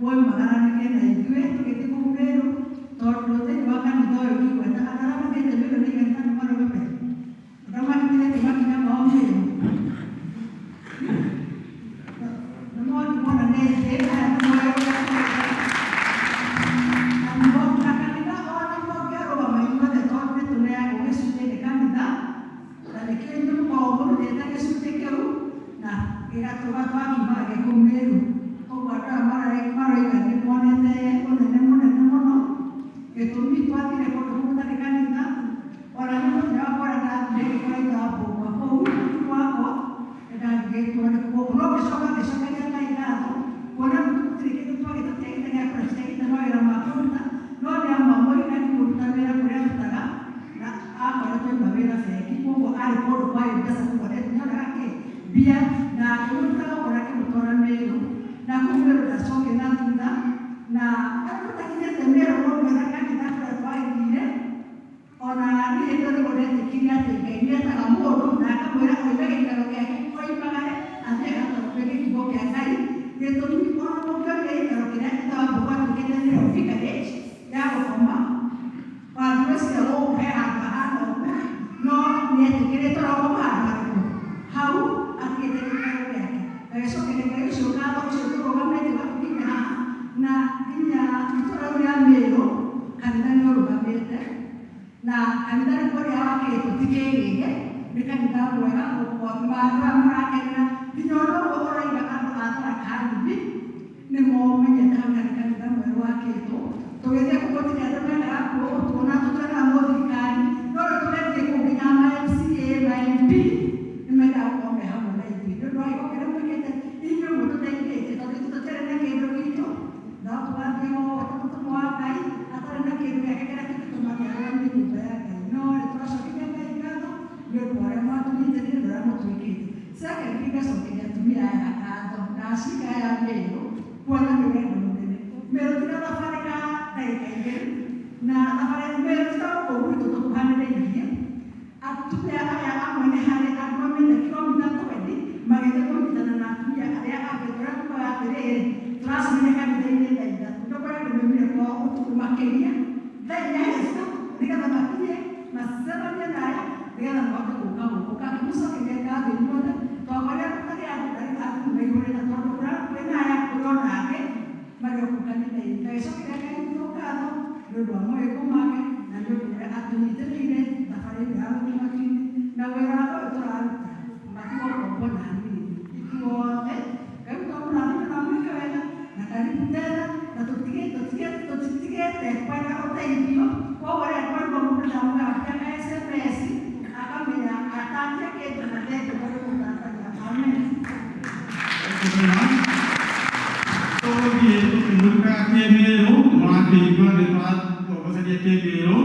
woimagaranirie na ithuĩ tũgĩthiĩ kũu Meru tondũ thĩinĩ wa kanitha ũyũ ngĩgweta andũ arĩa mathiĩte Meru nĩ igana nĩ marũgame andũ arĩa makinyĩte makinya mao Meru nĩ monanĩtie aya nĩ moĩ na kanitha ona mũngĩarũgama inyuothe tondũ nĩ tũneagwo gĩcunjĩ nĩ kanitha na nĩkĩo inyuĩ mũkoragwo mũrutĩte gĩcunjĩ kĩu na gĩgatũma twakiumaga gĩkũu Meru. Ũguo andũ aya maroiga nĩ monete ũnene mũnene mũno gĩtũmi twathire kũndũ kũu gũtarĩ kanitha ona nĩ mũthenya wakwa ũrĩa ndathire ngĩkora ithe wa mbũng'wa kũu ũtukũ wakwa nĩndarigĩtwo nĩ kũu no ngĩcoka ngĩcokeria Ngai ngatho kuona gũtirĩ kĩndũ twagĩte tũtiagĩte gĩa kũrĩa tũtiagĩte mawĩra ma kũruta no nĩ amwamũrire akĩmũruta wĩra kũrĩa arutaga na akoretwo auma wĩra bengi koguo arĩ kũndũ kwarĩ mbeca koguo nĩonaga kĩ mbia na akĩmũruta gũkũ na akĩmũtwara Meru na kũu Meru ndacokire na thutha na arĩa tũtakinyĩte Meru maumĩra kanitha kũrĩa twathire ona niĩ hĩndĩ ĩyo nĩguo ndetĩkirie atĩ Ngai nĩetaga mũndũ na akamwĩra oime gĩikaro gĩake oimagare athiĩ agatwarwo gĩkiugo kĩa Ngai gĩtũmi ona mũngĩonire gĩikaro kĩrĩa ithe wa mbũgũ atuĩkĩte nĩyo vicarage ya gũkoma wathiĩ ũcio gũkũ he handũ hahana ũguo no nĩetĩkĩrĩtwo na gũkoma handũ harĩkũ hau atigĩte gĩikaro gĩake. Ngagĩcokeria Ngai ũcio ngatho ũcio tũrũgamĩte ũgatũkinya haha na nginya itũũra rĩu rĩa Meru kanitha nĩ ũrũgamĩte na kanitha rĩu ũrĩa wakĩtwo ti kĩgĩge nĩ kanitha mwega andũ aya marakenera nginya ona ũguo ũraiga andũ a Tharaka Nithi nĩ momenyete hau harĩ kanitha mwerũ wakĩtwo tũgĩthiĩ kũu gũtirĩ andũ mendaga gũtuona tũtwendaga mũthirikari no rĩu tũgĩthiĩ kũu nginya ma MCA ma MP nĩ mendaga gũkorwo me hamwe na ithuĩ nĩ ũndũ wa gĩko kĩrĩa mwĩkĩte inyuĩ mũtũteithĩtie tondũ ithuĩ tũtiarĩ na kĩndũ gitũ no tũgathiĩ ta mũtũmwo wa Ngai atarĩ na kĩndũ gĩake kĩrĩa kĩngĩtũma arũgamie nyũmba ya Ngai no nĩ tũracokeria Ngai ngatho nĩ ũndũ wa ũrĩa mwatũnyitĩrĩire na ũrĩa mũtwĩkĩte. Secondly ngacokeria atumia aya ngatho na acirika aya Meru kuona nĩ wendo mũnene. Meru ti na thabarĩ ka ndagĩka igĩrĩ na thabarĩ Meru ti ta gũkũ gwitũ tũkuhanĩrĩirie atumia aya amwe nĩ harĩ andũ maumĩte kilomita 20 magĩthiĩ kũnyitana na atumia arĩa angĩ tũrĩa tugaga atĩrĩrĩ tũracemania kanitha-inĩ thaa ithatũ nĩ kũrĩ andũ maumire kwao ũtukũ makĩria thaa inya cia nĩgetha makinye macemanie na aya nĩgetha mahote gũka gũkũ ngakĩmũcokeria ngatho inyuothe twakorire gũtarĩ andũ na rĩu andũ maihũrĩte tondũ kwĩna aya kũrĩ ona angĩ marĩ o kũu kanitha-inĩ. Ngagĩcokeria Ngai witũ ngatho nĩ ũndũ wa mawĩko make na nĩ ũndũ ũrĩa atũnyitĩrĩire thabarĩ ĩno ya gũthiĩ matu-inĩ na wĩra ũyũ tũraruta matigokombo na hanini ithuothe Ngai witũ amũrathime na amwĩke wega na karibu tena na tũtitigĩte kwenda ũteithio koguo rĩrĩa twarigwo mũndũ ndamũgambia ka SMS akamenya atatia kĩndũ na thengiũ tondũ mũtatania. Amen. Tũgũthiĩ tũkĩmũrĩkaga kĩmĩrũ mũrakĩigua nĩ tũratongoceria kĩmĩrũ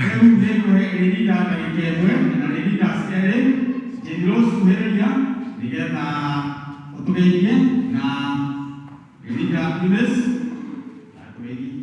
rĩu nĩngũhe rĩrinda ndagĩka ĩmwe na rĩrinda cierĩ Jane Rose kuhĩrĩria nĩgetha ũtũgeithie na rĩrinda Eunice atũgeithie.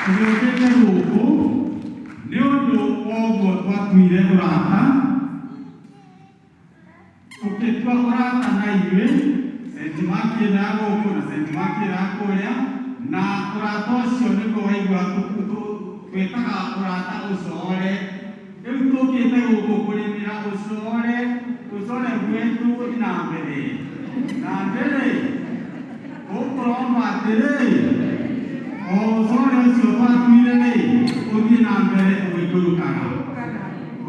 Tũgĩũkĩte gũkũ nĩ ũndũ wa ũguo twatuire ũrata, tũgĩtua ũrata na inyuĩ St. Mark ĩno ya gũkũ na St. Mark ĩno ya kũrĩa, na ũrata ũcio nĩguo waigua twĩtaga ũrata ũcore. Rĩu tũkĩte gũkũ kũrĩmĩra ũcore, ũcore gwetu gũthiĩ na mbere. Na ndĩrĩ tũkũromba atĩrĩ, o ũcore ũcio twatuire rĩ, ũthiĩ na mbere ũgĩkũrũkaga,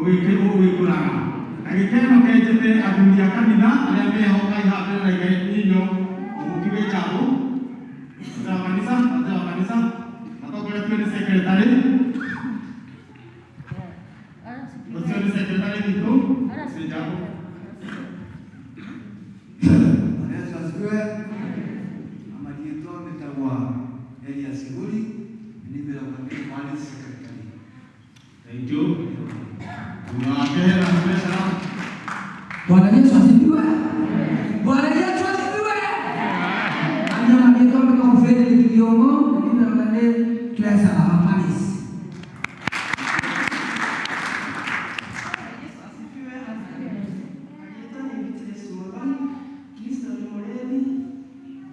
ũgĩkũraga. Na gĩkeno kenjete athuri a kanitha arĩa meho Ngai haha mbere na inyuĩ mũkiuge jambo. Wazee wa kanitha, wazee wa kanitha matongoretio nĩ secretary. Ũcio nĩ secretary witũ, si jambo. Bwana Yesu asifiwe. Amalietwa metagwa Elias Siguri, ni parish secretary. Thank you. Thutha wake hena treasurer. Bwana Yesu asifiwe. Bwana Yesu asifiwe. Amina marĩtwa metagwo Frederick Kĩongo, na niĩ nĩ treasurer wa parish. Yesu asifiwe. Marĩtwa nĩ Beatrice Muthoni, Kristo nĩ mũrĩthi,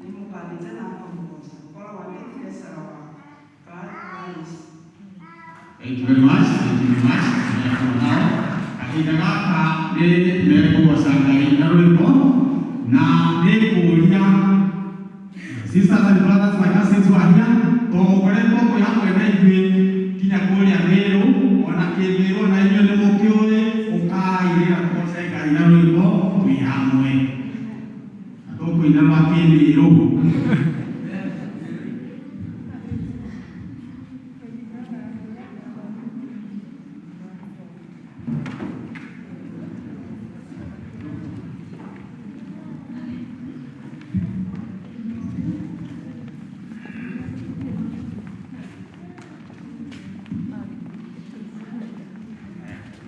nĩ mũkanitha na akamũgoca. Ngoragwo ndĩ treasurer wa parish. Thank you very much. Thank you very much. Nao kahinda gaka nĩ mekũgoca Ngai na rwĩmbo na nĩ ngũria sisters and brothers, my cousins who are here, to mũkoretwo mwĩ hamwe na ithuĩ nginya kũrĩa Mĩrũ ona kĩmĩrũ na inyuĩ nĩ mũkĩũĩ, ũkai rĩra tũgoce Ngai na rwĩmbo twĩ hamwe na tũkũina rwa kĩmĩrũ.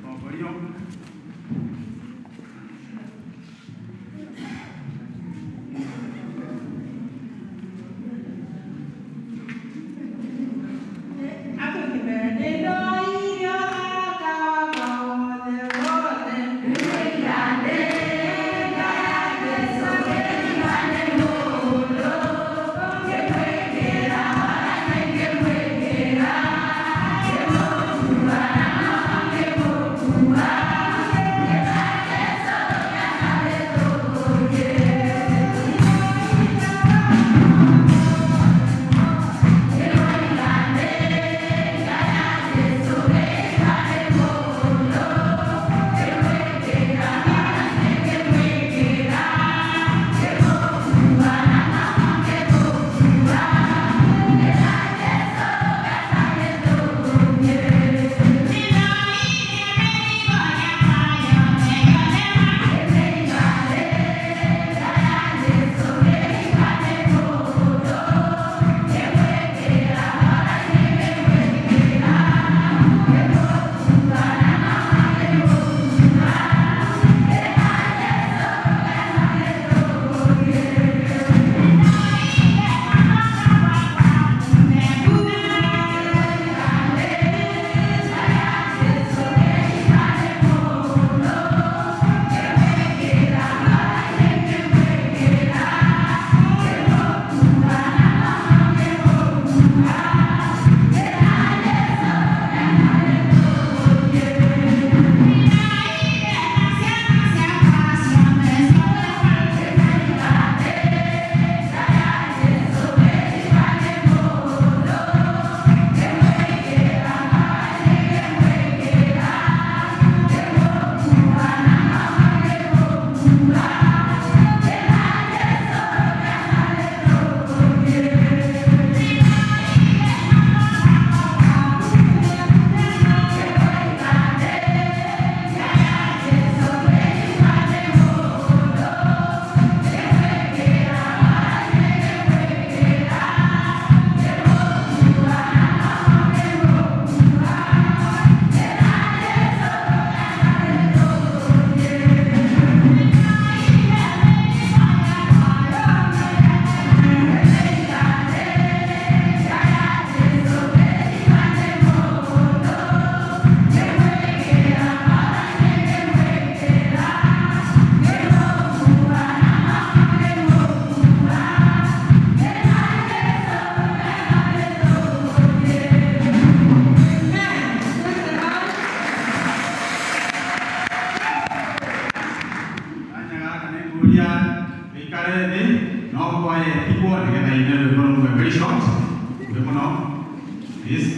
Tongorio. Thank you. Ngĩũria ĩikare thĩ no kwaye tigwo nĩgetha ine rwĩmbo rũmwe very short rwĩ mũno, please.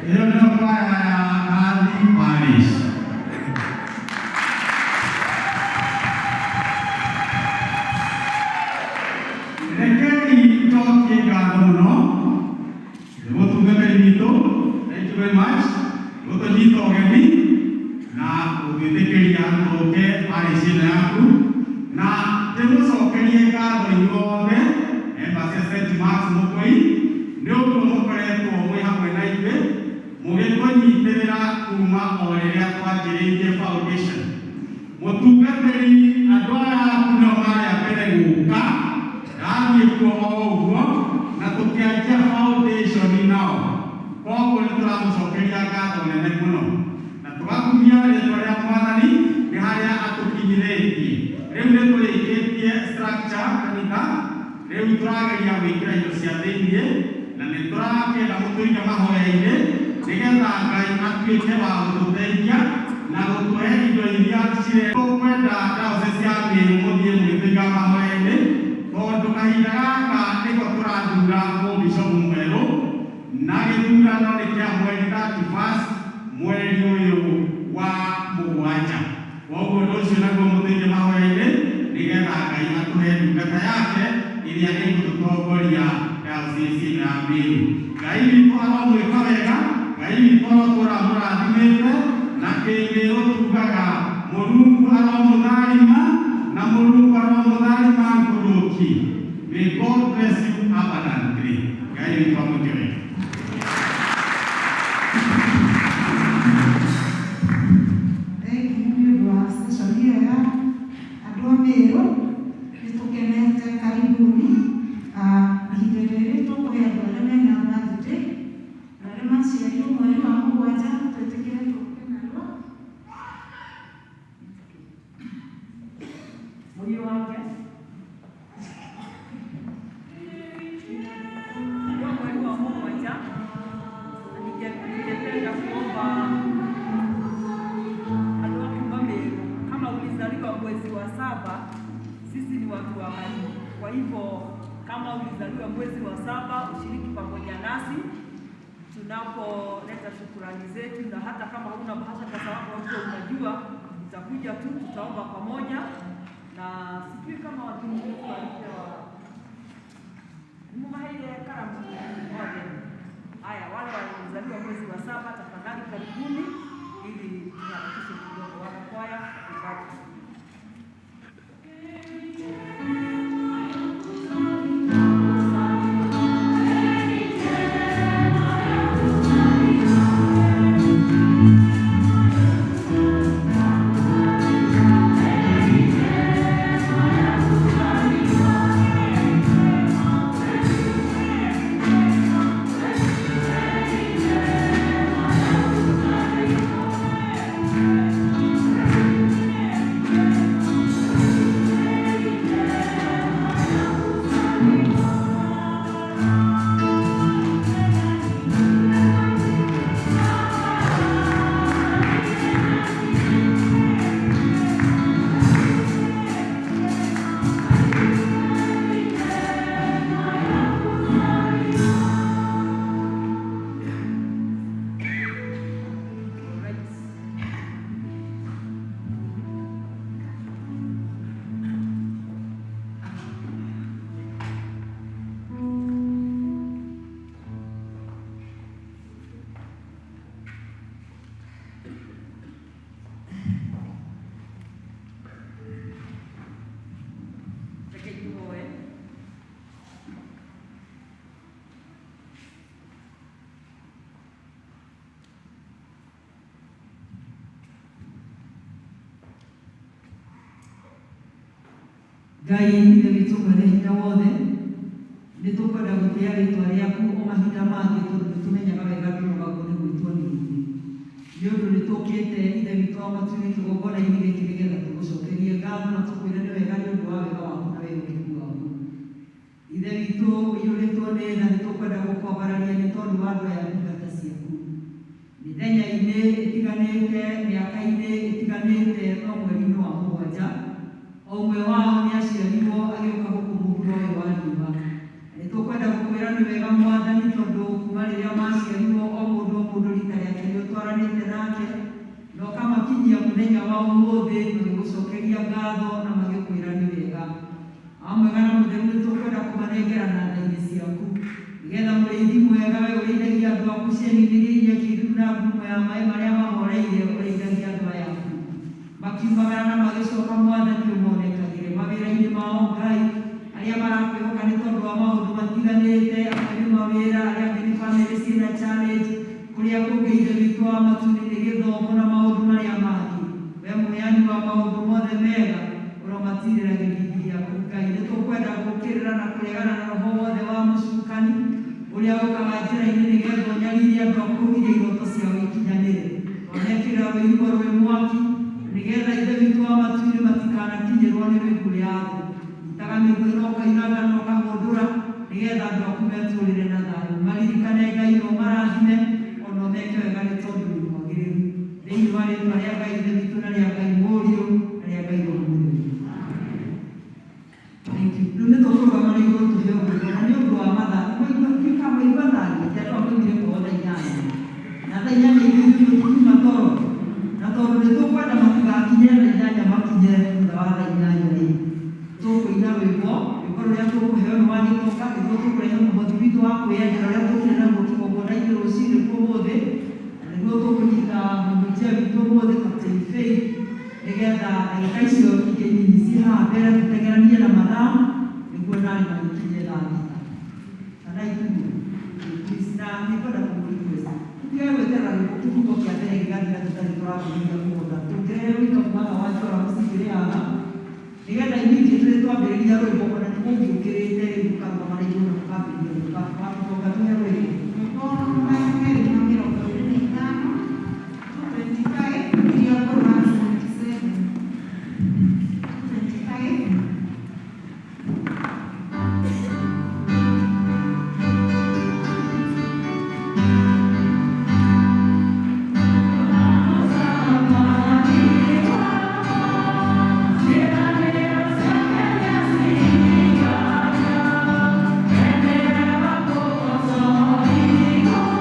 Ĩyo nĩyo kwaya ya Kathi Parish. Rekei njokie ngatho mũno nĩ mũtungatĩri witũ, thank you very much, gũtũnyita ũgeni na gũtwĩtĩkĩria tũke parish ĩno yaku, na ndĩmũcokerie ngatho inyuothe members cia St. Mark's Mũkũi nĩ ũguo mũkoretwo mwĩ hamwe na ithuĩ mũgĩtũnyitĩrĩra kuma o rĩrĩa twanjĩrĩirie foundation. Mũtungatĩri, andũ aya aku nĩo marĩ a mbere gũka, ndathiĩ kuo o ũguo na tũkĩanjia foundation nao. Koguo nĩ tũramũcokeria ngatho nene mũno na tũgakumia rĩtwa rĩa Mwathani nĩ harĩa atũkinyithĩtie. Rĩu nĩ tũrĩkĩtie structure kanitha, rĩu tũrageria gwĩkĩra indo cia thĩiniĩ na nĩ tũrakĩenda mũtũige mahoya-inĩ nĩgetha Ngai atuĩke wa gũtũteithia na gũtũhe indo iria cirĩ. Tũkwenda diocese ya Meru mũthiĩ mũgĩtũigaga mahoya-inĩ tondũ kahinda gaka nĩko tũrathura mũbishopu mwerũ na gĩthurano nĩ kĩa mweri 31 mweri ũyũ wa mũgwanja. Koguo ũndũ ũcio naguo mũtũige mahoya-inĩ nĩgetha Ngai atũhe ndungata yake ĩrĩa ĩgũtũtongoria diocese ĩno ya Meru. Ngai witũ aromwĩka wega, Ngai witũ arotũra amũrathimĩte, na kĩmĩrũ tugaga Mũrungu aromũtharima na Mũrungu aromũtharima ngũrũki. May God bless you abundantly. Ngai witũ amwĩke wega. Thengiũ nĩ ũndũ wa session ĩyo ya andũ a Meru, nĩ tũkenete. Karibuni. Ihinda rĩrĩ tũkũhe andũ arĩa mena birthday na arĩa maciarirwo mweri wa mũgwanja twĩtĩkĩre tũke narua. Mũriũ wake wa mweri wa mũgwanja, na ningependa kuomba andũ a kuma Meru, kama ulizaliwa mwezi wa saba, sisi ni watu wa karibu. Kwa hivyo kama ulizaliwa mwezi wa saba, ushiriki pamoja nasi tunapoleta shukurani zetu, na hata kama huna bahasha kwa sababu haukuwa unajua, utakuja tu, tutaomba pamoja. Na sijui kama watu wetu walipewa mumaheire karamu othe. Haya, wale waliozaliwa mwezi wa saba, tafadhali karibuni ili tuharakishe kidogo. Wanakwaya ibaki. Reke tuhoe. Ngai Ithe witũ mwene hinya wothe, nĩ tũkwenda gũtĩĩa rĩtwa rĩaku o mahinda mangĩ tondũ nĩ tũmenyaga wega ndũnogagwo nĩ gwĩtwo nĩ ithuĩ. Nĩ ũndũ nĩ tũkĩte Ithe witũ wa matu-inĩ kĩgongona-inĩ gĩkĩ nĩgetha tũgũcokerie ngatho na tũkwĩre nĩ wega nĩ ũndũ wa wega waku na wĩhokeku waku. Ithe witũ ũiyũrĩtwo nĩ tha, nĩ tũkwenda gũkwambararia nĩ tondũ wa andũ aya ndungata ciaku. Mĩthenya-inĩ ĩtiganĩte, mĩaka-inĩ ĩtiganĩte, no mweri-inĩ wa mũgwanja, o ũmwe wao nĩ aciarirwo agĩũka gũkũ mũhuro ũyũ wa riũa. Nĩ tũkwenda gũkwĩra nĩ wega Mwathani tondũ kuma rĩrĩa maciarirwo o mũndũ o mũndũ rita Mũthenya wa ũmũthĩ magĩgũcokeria ngatho na magĩkwĩra nĩ wega. Amwega na mũtheru nĩ tũkwenda kũmanengera na tha-inĩ ciaku nĩgetha mũrĩithi mwega we ũrĩithagia andũ aku cieni-inĩ iria kĩruru na ngurumo ya maĩ marĩa mahoreire ũrĩithagia andũ aya aku makiumagara na magĩcoka Mwathani ũmonekagĩre mawĩra-inĩ mao Ngai arĩa marakwĩhoka nĩ tondũ wa maũndũ matiganĩte amwe nĩ mawĩra arĩa angĩ nĩ bamĩrĩ ciĩna challenge kũrĩa kũngĩ Ithe witũ wa matu-inĩ nĩ gĩthomo na maũndũ marĩa mangĩ we mũheani wa maũndũ mothe mega ũromatirĩra gĩthithi gĩaku Ngai nĩ tũkwenda gũũkĩrĩra na kũregana na roho wothe wa mũcukani ũrĩa ũkaga njĩra-inĩ nĩgetha ũnyarire andũ aku ũgirie iroto ciao ikinyanĩre twamekĩrĩra rũirigo rwĩ mwaki nĩgetha Ithe witũ wa matu-inĩ matikanakinyĩrwo nĩ mĩguĩ ya thũ itaga mĩguĩ ĩno ũkainanga na ũkahũndũra nĩgetha andũ aku metũrĩre na thayũ maririkane Ngai na ũmarathime ona ũmeke wega nĩ tondũ wĩ mwagĩrĩru thĩinĩ wa rĩtwa rĩa Ngai Ithe witũ na rĩa Ngai Mũriũ na rĩa Ngai Roho Mũtheru. Thank you. Rĩu nĩ tũkũrũgama na igũrũ tũheo rwĩmbo na nĩ ũndũ wa mathaa nĩmwaigua maigua thaa ti andũ maumire kwao thaa 8 na thaa 8 ithuĩ tũtiuma toro na tondũ nĩ tũkwenda matigakinye thaa 8 makinye thutha wa thaa 8 rĩ tũkũina rwĩmbo rwĩmbo rũrĩa tũkũheo nĩ wa gĩtonga nĩguo tũkũrehe mũhothi witũ wa kwĩyendera ũrĩa tũkire naguo kĩgongona-inĩ rũcinĩ ũmũthĩ na nĩguo tũkũnyita mũhunjia witũ ũmũthĩ Captain Faith nĩgetha ndagĩka icio ingĩ nini ciĩ haha mbere tũteng'eranie na mathaa nĩguo narĩ magĩkinye thaa 6 kana ikinye. Please, na nĩngwenda kũmũ request tũtige gweterera kĩbungo kĩa mbere gĩgathira tũtarĩ tũrambĩrĩria kũhotha tũngĩrehe wĩika kuma haha wa Njora mũcingĩre haha nĩgetha immediately twambĩrĩria rwĩmbo ona nĩ mũngĩũkĩrĩte rĩu mũkarũgama na igũrũ na mũkambĩrĩria rwĩmbo wakĩtonga tũhe rwĩmbo. Rwĩmbo 225, 225, iria ngũrũ 177. 225. Yeah.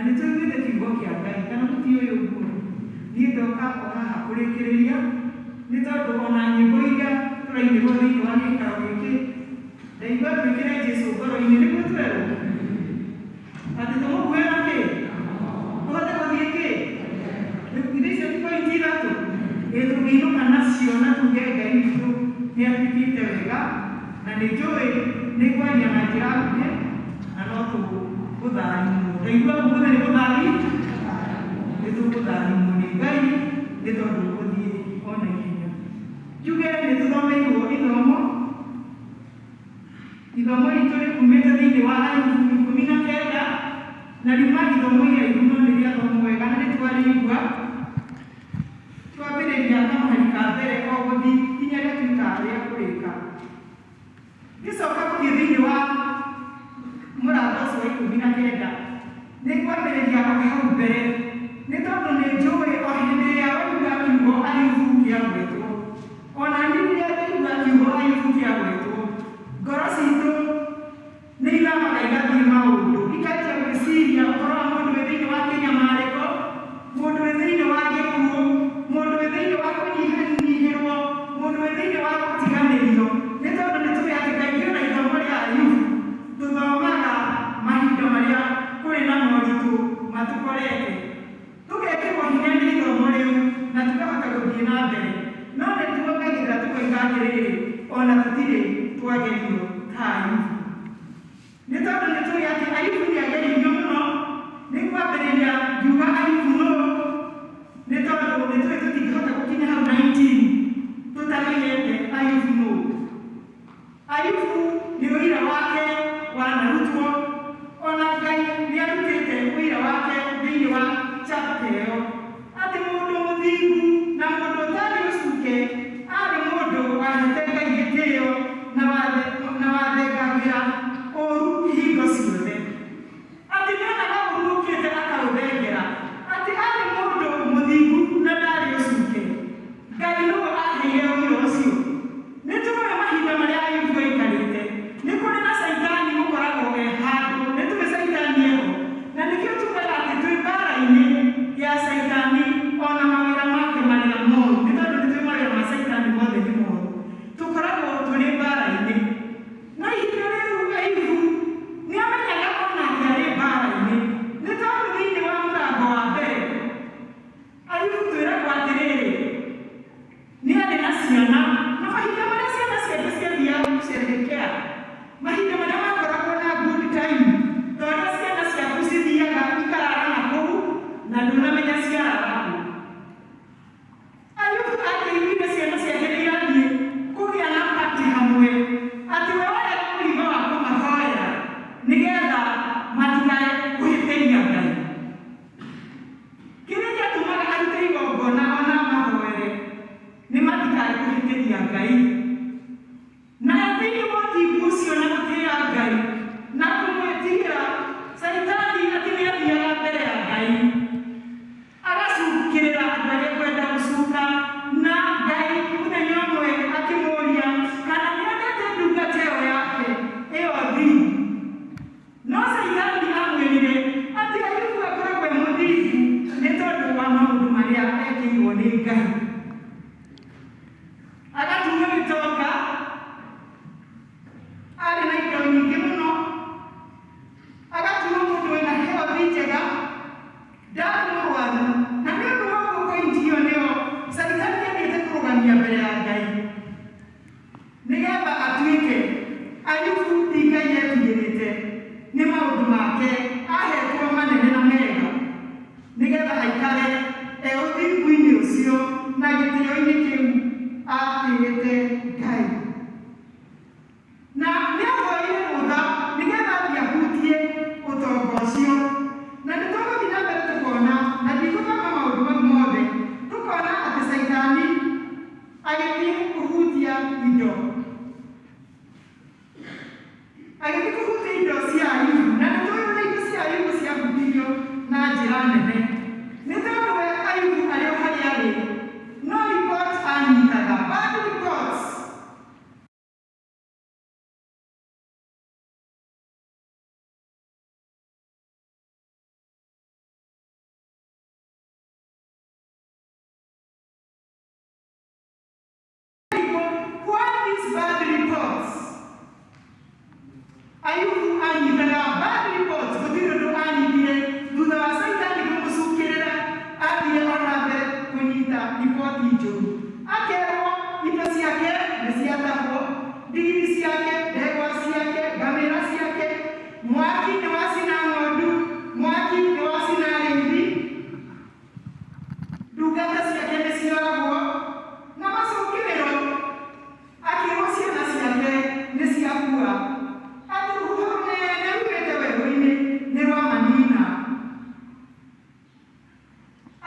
Na nĩ tũiguĩte kiugo kĩa Ngai kana mũtiũĩ ũguo. Niĩ ndoka o haha kũrĩkĩrĩria nĩ tondũ ona nyĩmbo iria tũrainĩrwo thĩinĩ wa gĩikaro gĩkĩ ndaigua twĩkĩre Jesũ ngoro-inĩ nĩguo twerwo atĩ tũmũkue na kĩ tũhote gũthiĩ kĩ ithe icio ti pointi ithatũ ĩ tũngĩinũka nacio na tuge Ngai witũ nĩ atuĩkĩte wega na nĩ njũĩ nĩ kwaria na njĩra nguhĩ na no tũgũtharimwo. Ndaigua ũmũthĩ nĩ gũthari nĩ tũgũtharimwo nĩ Ngai nĩ tondũ gũthiĩ ona ihenya. Njuge nĩ tũthomeirwo ithomo ithomo ritũ rĩkumĩte thĩinĩ wa Ayubu 19 na riuma ithomo iraihu no nĩ rĩathomwo wega na nĩ twarĩigua. Twambĩrĩria kamũhari ka mbere o gũthiĩ nginya rĩatuĩka rĩa kũrĩka. Ngĩcoka gũthiĩ thĩinĩ wa mũrango ũcio wa 19 nĩ kwambĩrĩria o hau mbere nĩ tondũ nĩ njũĩ o hĩndĩ ĩrĩa waigua kiugo Ayubu kĩagwetwo ona niĩ rĩrĩa ndaigua kiugo Ayubu kĩagwetwo ngoro citũ nĩ ithamaga igathiĩ maũndũ ikanjia gwĩciria ũhoro wa mũndũ wĩ thĩinĩ wa kĩnyamarĩko, mũndũ wĩ thĩinĩ wa gĩkuũ, mũndũ wĩ thĩinĩ wa kũnyihanyihĩrwo, mũndũ wĩ thĩinĩ wa gũtiganĩrio. Nĩ tondũ nĩ tũĩ atĩ kaingĩ ona ithomo rĩa Ayubu tũthomaga mahinda marĩa kũrĩ na moritũ matũkorete tũgekĩrwo hinya nĩ ithomo rĩu na tũkahota gũthiĩ na mbere. No nĩ tuongagĩrĩra tũkoiga atĩrĩrĩ ona tũtirĩ twagerio ta Ayubu. Nĩ tondũ nĩ tũĩ atĩ Ayubu nĩ ageririo mũno. Nĩ kwambĩrĩria ngiuga Ayubu nũ nĩ tondũ nĩ tũĩ tũtingĩhota gũkinya hau 19 tũtamenyete Ayubu nũ. Ayubu nĩ ũira wake wanarutwo ona Ngai nĩ arutĩte ũira wake thĩinĩ wa chapter ĩyo atĩ mũndũ mũthingu na mũndũ ũtarĩ ũcuke arĩ mũndũ wahete Ngai gĩtĩo na wathengagĩra ũũru hingo ciothe. Atĩ nĩonaga ũũru ũkĩte akaũthengera. Atĩ arĩ mũndũ mũthingu na ndarĩ ũcuke. Ngai nĩwe aheire ũira ũcio. Nĩ tũĩ mahinda marĩa Ayubu aikarĩte nĩ kũrĩ na Caitani ũkoragwo e handũ. Nĩ tũĩ Caitani eho na nĩkĩo tugaga atĩ twĩ mbara-inĩ ya Caitani ona mawĩra make marĩa moru. Nĩ tondũ nĩ tũĩ mawĩra ma Caitani mothe nĩ moru. Tũkoragwo tũrĩ mbara-inĩ. No ihinda rĩu Ayubu nĩ amenyaga onake arĩ mbara-inĩ. Nĩ tondũ thĩinĩ wa mũrango wa mbere Ayubu twĩragwo atĩrĩrĩ nĩ arĩ na ciana na mahinda marĩa ciana ciake ciathiaga gũcerehekea mahinda marĩa makoragwo na good time ta ũrĩa ciana ciaku cithiaga ikarara na kũu na ndũnamenya ciarara kũ. Ayubu akĩiguire ciana ciake nĩ irathiĩ kũgĩa na party hamwe atĩ we woyaga mũrigo wa kũmahoera nĩgetha matikae kũhĩtĩria Ngai. Kĩrĩa gĩatũmaga arute igongona ona mahoere nĩ matikae kũhĩtĩria Ngai. Na thĩinĩ wa ũthingu ũcio na gũtĩĩa Ngai na kũmwĩtigĩra Caitani atĩ nĩ athiaga mbere ya Ngai agacukĩrĩra andũ arĩa ekwenda gũcuka na Ngai mũthenya ũmwe akĩmũũria kana nĩendete ndungata ĩyo yake ĩyo thingu. No Caitani amwĩrire atĩ Ayubu akoragwo e mũthingu nĩ tondũ wa maũndũ marĩa ekĩirwo nĩ Ngai. Agatuo gĩtonga arĩ na indo nyingĩ mũno, agatuo mũndũ wĩna health njega, ndarĩ mũrwaru. Na nĩ ũndũ wa ũguo pointi ĩyo nĩyo Caitani endete kũrũgamia mbere ya Ngai nĩgetha atuĩke Ayubu ti Ngai etigĩrĩte nĩ maũndũ make ahetwo manene na mega nĩgetha aikare e ũthingu-inĩ ũcio na gĩtĩo-inĩ kĩu atĩĩte Ngai. Na nĩ ahoire rũtha nĩgetha athiĩ ahutie ũtonga ũcio. Na nĩ tũgũthiĩ na mbere tũkona na ndigũthoma maũndũ mau mothe tũkona atĩ Caitani agĩthiĩ kũhutia indo agĩthiĩ kũhutia indo cia Ayubu. Na nĩ tũĩ ũrĩa indo cia Ayubu Ayubu anyitaga bad reports, gũtirĩ ũndũ anyitire thutha wa Caitani kũmũcukĩrĩra, athiire ona mbere kũnyita riboti njũru. Akerwo indo ciake nĩ ciatahwo, ndigiri ciake, ndegwa ciake, ngamĩra ciake, mwaki nĩ wacina ng'ondu, mwaki nĩ wacina rĩithi, ndungata ciake nĩ cioragwo, na macũngĩrĩro akĩrwo ciana ciake nĩ ciakua, atĩ rũhuho rũnene rumĩte werũ-inĩ nĩ rwamanina.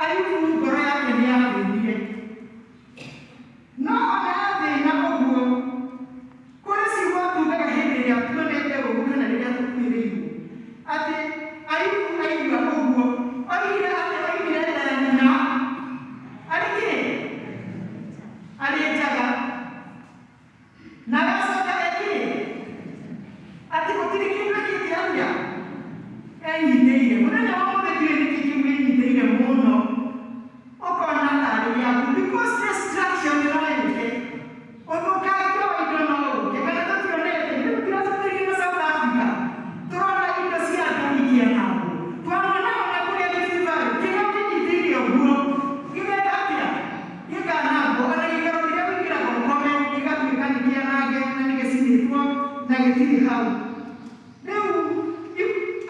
Ayubu ngoro yake nĩ yathĩnire, no ona athĩna ũguo kũrĩ ciugo tugaga hĩndĩ ĩrĩa tuonete ũũru kana rĩrĩa tũkuĩrĩirwo, atĩ Ayubu aigua ũguo oigire atĩ oimire nda ya nyina arĩ kĩ? Arĩ njaga, na agacoka ekĩ? Atĩ gũtirĩ kĩndũ ekĩte atĩa enyitĩire. Mũthenya wa ũmũthĩ ndiũĩ nĩkĩ kĩu wĩnyitĩire mũno, ũkona tarĩ gĩaku, because destruction no yũke, ũthũkangia wa indo no ũke, kana tũtionete rĩu tũratũtĩrie na South Africa, tũrona indo cia andũ ikĩanangwo, twanona ona kũrĩa Rift Valley, kĩrĩa ũkĩnyitĩire ũguo gĩgeka atĩa? Gĩkanangwo. Ona gĩikaro kĩrĩa wĩingĩraga ũkome gĩgatuĩka nĩ kĩanange na nĩ gĩcinĩtwo na gĩtirĩ hau. Rĩu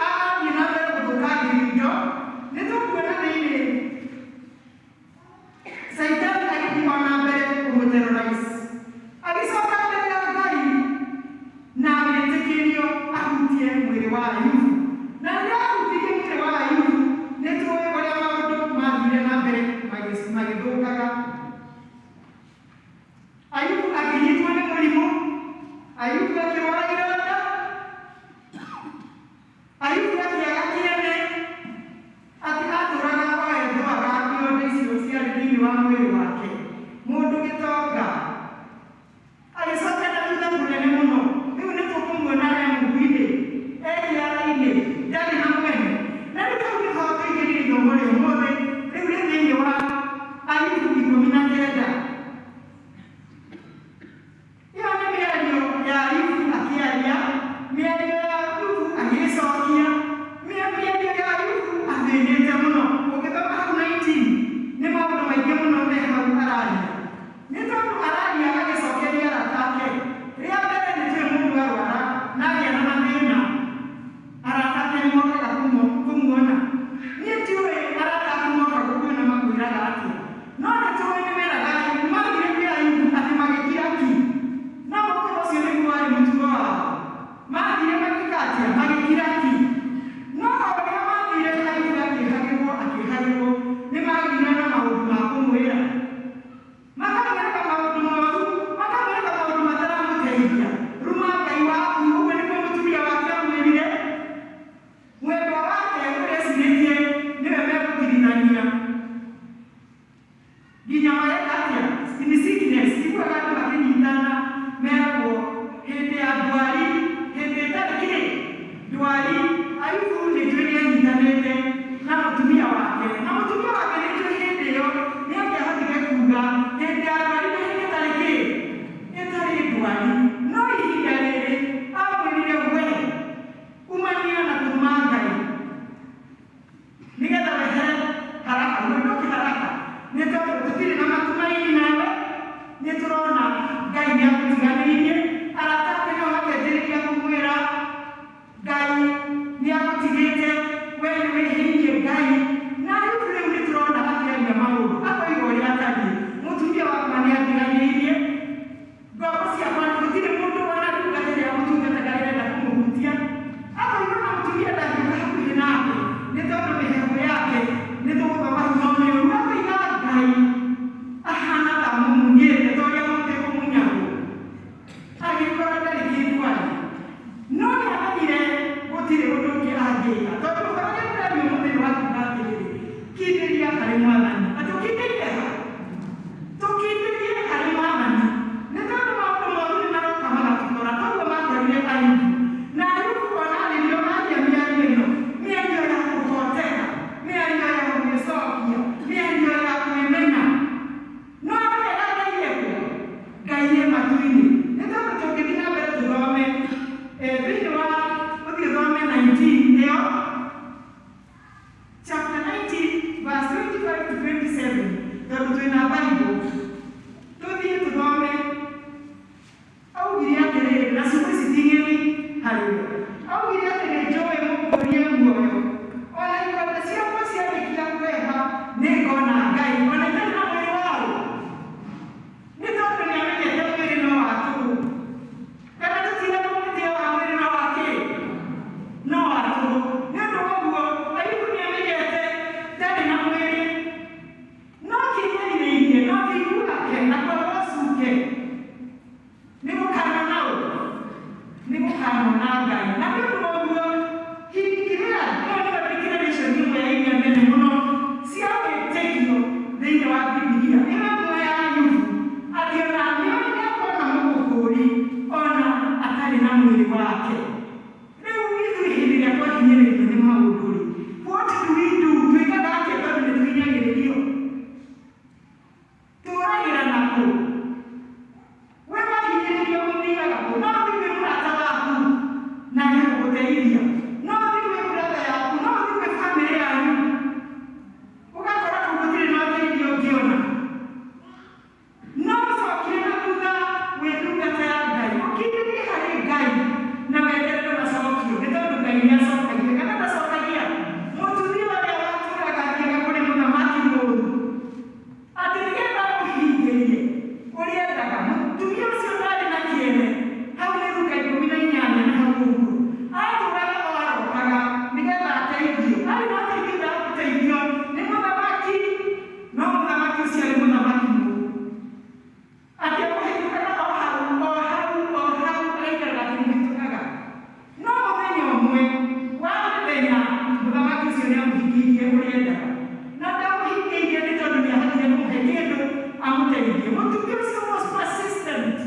athiĩ na mbere gũthũkangia indo, nĩ tũkuona thĩinĩ Caitani agĩthiĩ ona mbere kũmũterrorize, agĩcoka mbere ya Ngai na agĩtĩkĩrio ahutie mwĩrĩ wa Ayubu. Na rĩrĩa ahutirie mwĩrĩ wa Ayubu, nĩ tũĩ ũrĩa maũndũ mathire na mbere magĩthũkaga. Ayubu akĩnyitwo nĩ mũrimũ, Ayubu akĩrwara ironda, Ayubu akĩaga kĩene, atĩ atũraga o ethũaga ironda icio ciarĩ thĩinĩ wa mwĩrĩ wake. Mũndũ gĩtonga agĩcoka na thutha mũnene mũno. Rĩu nĩ tũkũmuona e mũhu-inĩ, e kĩara-inĩ, ndarĩ na mwene. Na rĩu hau nĩho tũingĩrire ithomo rĩa ũmũthĩ, rĩu rĩ thĩinĩ wa Ayubu 19. Ĩyo nĩ mĩario ya Ayubu akĩaria, mĩario ya Ayubu agĩcokia, mĩario ya Ayubu athĩnĩte mũno. Ũngĩthoma hau 19 nĩ maũndũ maingĩ mũno me hau araria. Nĩ tondũ araria agĩcokeria arata ake. Rĩa mbere nĩ tũĩ mũndũ arwara na agĩa na mathĩna, arata ake nĩ mokaga kũmuona. Niĩ ndiũĩ arata aku moka gũkuona makwĩraga atĩa, no nĩ tũĩ nĩ meraga Ayubu, mathire kwĩ Ayubu atĩ magĩkira ki. No gũkorwo ũcio nĩguo warĩ mũtugo wao. Mathire magĩka atĩa? Magĩkira ki. No o ũrĩa mathire Ayubu akĩhagĩrwo akĩhagĩrwo, nĩ magire na maũndũ ma kũmwĩra. Makamwĩraga maũndũ moru, makamwĩraga maũndũ mataramũteithia. Ruma Ngai waku, ũguo nĩguo mũtumia wake amwĩrire. Mwendwa wake ũrĩa ecirĩtie nĩwe megũtirithania. Nginya mareka atĩa? In sickness, iguaga andũ makĩnyitana meragwo hĩndĩ ya ndwari, hĩndĩ ĩtarĩ kĩ? Ndwari. Ayubu nĩ njũĩ nĩ anyitanĩte na mũtumia wake, na mũtumia wake nĩ njũĩ hĩndĩ ĩyo nĩ angĩahotire kuga hĩndĩ ya ndwari na hĩndĩ ĩtarĩ kĩ? Ĩtarĩ ndwari. No ihinda rĩrĩ amwĩrire we umania na kũruma Ngai nĩgetha wehere haraka, ũondoke haraka, nĩ tondũ tũtirĩ na matumaini nawe, nĩ tũrona Ngai nĩ agũtiganĩirie. Arata ake nao makĩanjĩrĩria kũmwĩra Ngai nĩ agũtigĩte, we nĩ wĩhĩirie Ngai. Na Ayubu rĩu nĩ tũrona akĩaria maũndũ, akoiga ũrĩa atariĩ, mũtumia wakwa nĩ andiganĩirie, ngombo ciakwa gũtirĩ mũndũ ona ndungata ĩrĩa mũtungataga ĩrenda kũmũhutia. Akoiga ona mũtumia ndangĩũka hakuhĩ nake nĩ tondũ mĩheehũ yake nĩ tũgũthoma hau no nĩ ũru. Akoiga Ngai ahana ta mũmunyĩte ta ũrĩa mũtĩ ũmunyagwo, agĩkora ndarĩ kĩndũ arĩ. No nĩ amenyire gũtirĩ ũndũ ũngĩ angĩka, tondũ ũhoro ũrĩa ndĩraria ũmũthĩ nĩ wa kuuga atĩrĩrĩ, kindĩria harĩ Mwathani. Atĩ ũkindĩrie ha? Tũkindĩrie harĩ Mwathani, nĩ tondũ maũndũ moru nĩ maroka magatũkora, toguo makorire Ayubu. Na Ayubu ona arĩrio aria mĩario ĩno, mĩario ya kũhoteka, mĩario ya gwĩcokia, mĩario ya kwĩmena. No wega Ngai ekuo, Ngai e matu-inĩ. Nĩ tondũ tũngĩthiĩ na mbere tũthome thĩinĩ wa Ngai. Na nĩ ũndũ wa ũguo he declared, ĩyo nĩyo declaration ĩmwe ya iria nene mũno cia wĩtĩkio thĩinĩ wa Bibilia. Ĩyo ĩmwe ya Ayubu, atĩ ona nĩakona mũgũkũri ona atarĩ na mwĩrĩ wake. Rĩu ithuĩ hĩndĩ ĩrĩa twahinyĩrĩrio nĩ maũndũ rĩ, what do we do? Twĩkaga atĩa tondũ nĩ tũhinyagĩrĩrio? Tũragĩra nakũ? We wahinyĩrĩrio ũthiaga kũ? No ũthiĩ kwĩ mũrata waku na nĩegũgũteithia. No ũthiĩ kwĩ brother yaku, no ũthiĩ kwĩ bamĩrĩ yanyu. Ũgakora kũu gũtirĩ na ũteithio ũngĩona. No ũcokire na thutha wĩ ndungata ya Ngai, ũkindĩrie harĩ Ngai na weterere macokio, nĩ tondũ Ngai nĩ acokagia kana ndacokagia. Mũtumia ũrĩa watũraga athiaga kũrĩ mũthamaki mũũru atĩ nĩgetha amũhingĩrie ũrĩa endaga. Mũtumia ũcio ndarĩ na kĩene, hau nĩ Luka 18 na hau ũguo. Atũraga o arokaga nĩgetha ateithio. Arĩ na ũteithio ndagũteithio nĩ mũthamaki, no mũthamaki ũcio arĩ mũthamaki mũũru. Atĩ amũhĩtũkaga o hau, o hau, o hau, agaikaraga akĩmũhĩtũkaga. No mũthenya ũmwe wa mĩthenya mũthamaki ũcio nĩamũhingĩirie ũrĩa endaga. Na ndamũhingĩirie nĩ tondũ nĩahotire kũmũhe kĩndũ amũteithie. Mũtumia ũcio was persistent.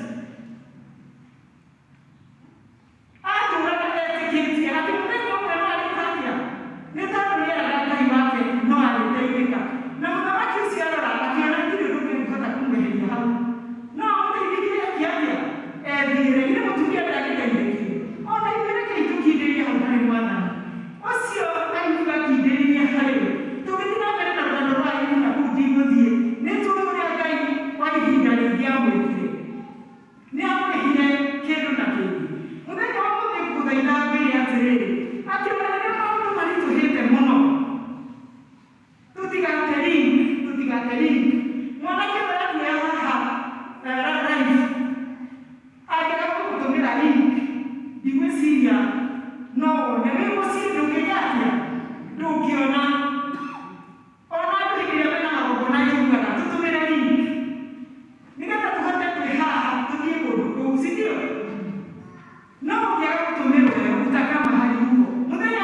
Atũraga etĩkĩtie atĩ mũthenya ũmwe no arĩka atĩa? Nĩ tondũ nĩeraga Ngai wake no arĩteithĩka. Na mũthamaki ũcio arora akĩona hatirĩ ũndũ ũngĩhota kũmweheria hau. No amũteithirie eke atĩa? Ethiĩre. Githĩ mũtumia ndangĩteithĩkire? Ona ithuĩ rekei tũkindĩrie hau harĩ Mwathani. Ũcio Ayubu akindĩrĩria harĩ we. Tũgĩthiĩ na mbere na rũgano rwa Ayubu na kũu ndigũthiĩ, nĩ tũĩ ũrĩa Ngai wa ihinda rĩngĩ amwĩkire. Nĩ amũrĩhire kĩndũ na kĩngĩ. Mũthenya wa ũmũthĩ ngũgũthaitha ngwĩre atĩrĩrĩ, atĩ ona rĩrĩa maũndũ maritũhĩte mũno, tũtigate link, tũtigate link. Mwanake ũyũ ũrathiĩ haha live, angĩaga gũgũtũmĩra link, ndigwĩciria no wone. Wĩ mũciĩ ndũngĩka atĩa? Ndũngĩona. Ona andũ hĩndĩ ĩrĩa mena magongona nĩugaga tũtũmĩre link nĩgetha tũhote twĩ haha tũthiĩ kũndũ kũu, si ndio? No ũngĩaga gũtũmĩrwo ĩyo utakama hali huko. Mũthenya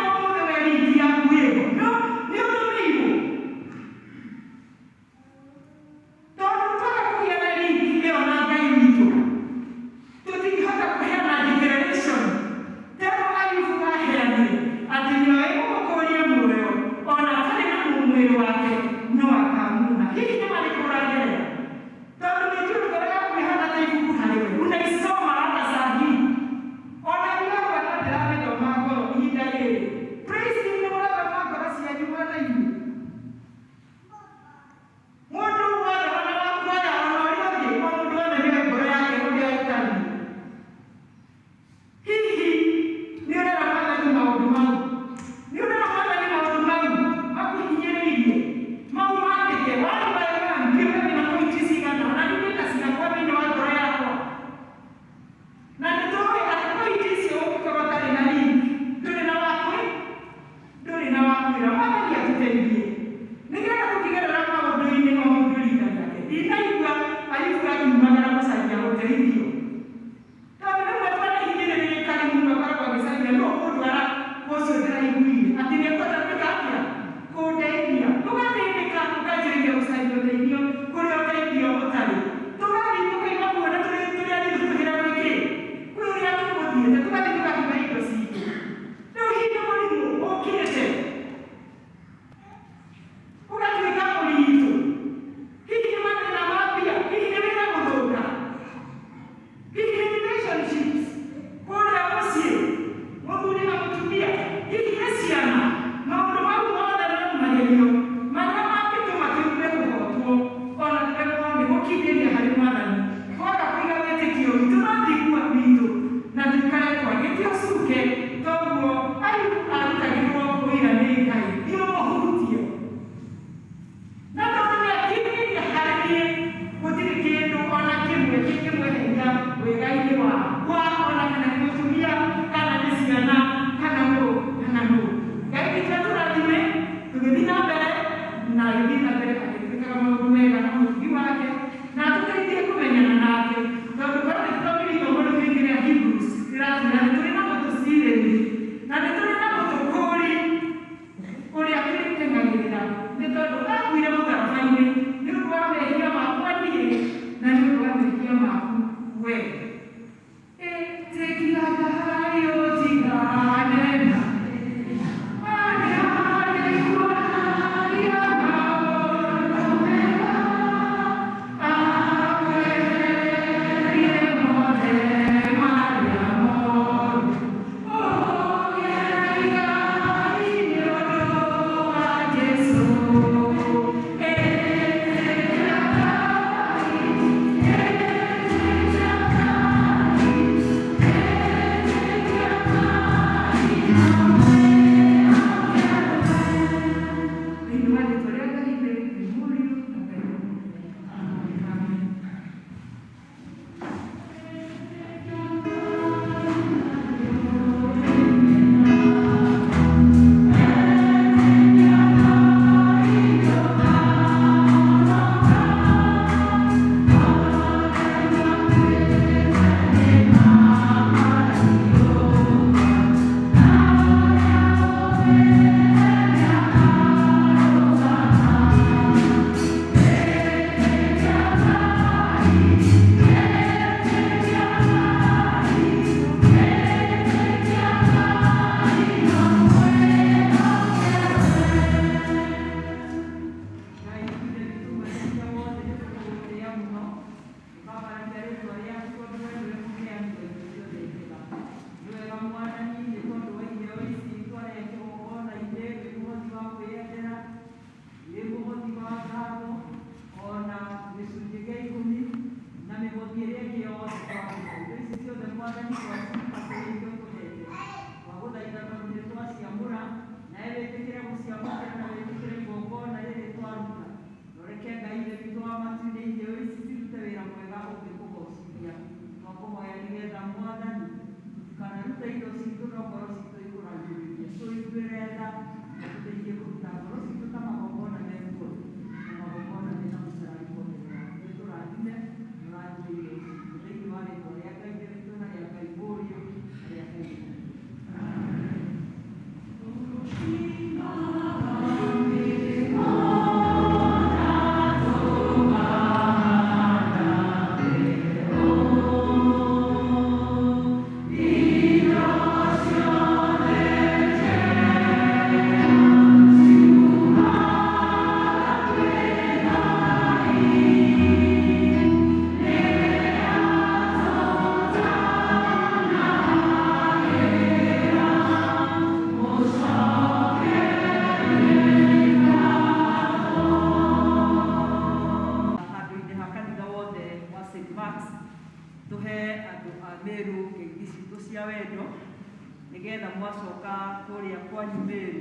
Nĩgetha mwacoka kũrĩa kwanyu Meru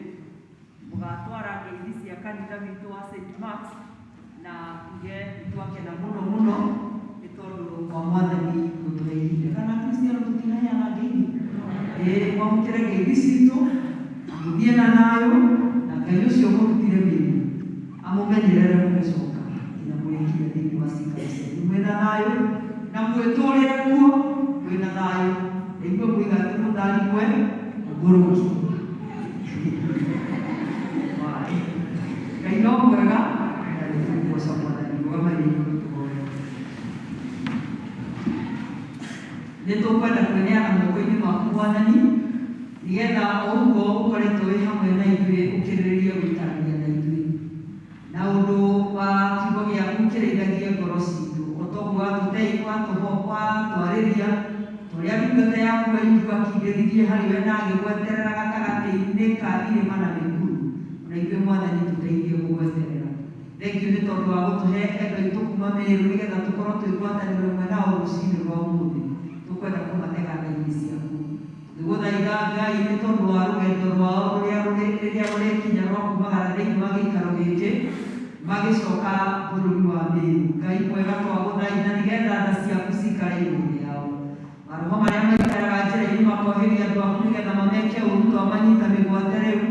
mũgatwara ngeithi cia kanitha witũ wa St. Mark's na tuge nĩtwakena mũno mũno nĩ tondũ wa Mwathani gũtũhe ihinda. Kana Kristiano tũtinaheana ngeithi? Ĩĩ, mwamũkĩre ngeithi citũ na mũthiĩ na thayũ na Ngai ũcio mũrutire Meru amũmenyerere mũgĩcoka nginya mũrĩkinya thĩinĩ wa cikaro cianyu mwĩna thayũ na mwĩtũrĩre kuo mwĩna thayũ na inyuĩ mũiga atĩ mũtharigwe ũngũrũki. Ngai no mwega na nĩtũkũgoca Mwathani. Rũgamai igũrũ tũhoe. Nĩtũkwenda kwĩneana moko-inĩ maku Mwathani nĩgetha o ũguo ũkoretwo wĩ hamwe na ithuĩ ũkĩrĩrĩrie gũikarania na ithuĩ na ũndũ wa kiugo gĩaku kĩrĩithagie ngoro citũ o toguo watwarĩria torĩa ndungata yaku Ayubu akindĩririe harĩ we na agĩgweterera gatagatĩ-inĩ ka irĩma na mĩkuru ona ithuĩ Mwathani tũteithie gũgweterera. Thengiũ nĩ tondũ wa gũtũhe endwa aitũ kuma Meru nĩgetha tũkorwo twĩ ngwatanĩro ĩmwe nao rũcinĩ rwa ũmũthĩ. Tũkwenda kũmatega tha-inĩ ciaku. Tũgĩgũthaitha Ngai nĩ tondũ wa rũgendo rwao rũrĩa rĩrĩa rũrĩkinya rwa kumagara thĩinĩ wa gĩikaro gĩkĩ magĩcoka bũrũri wa Meru. Ngai mwega twagũthaitha nĩgetha tha ciaku cikare igũrũ rĩao. Maroho marĩa maikaraga njĩra-inĩ makoheria andũ aku nĩgetha mameke ũru twamanyita mĩgwate rĩu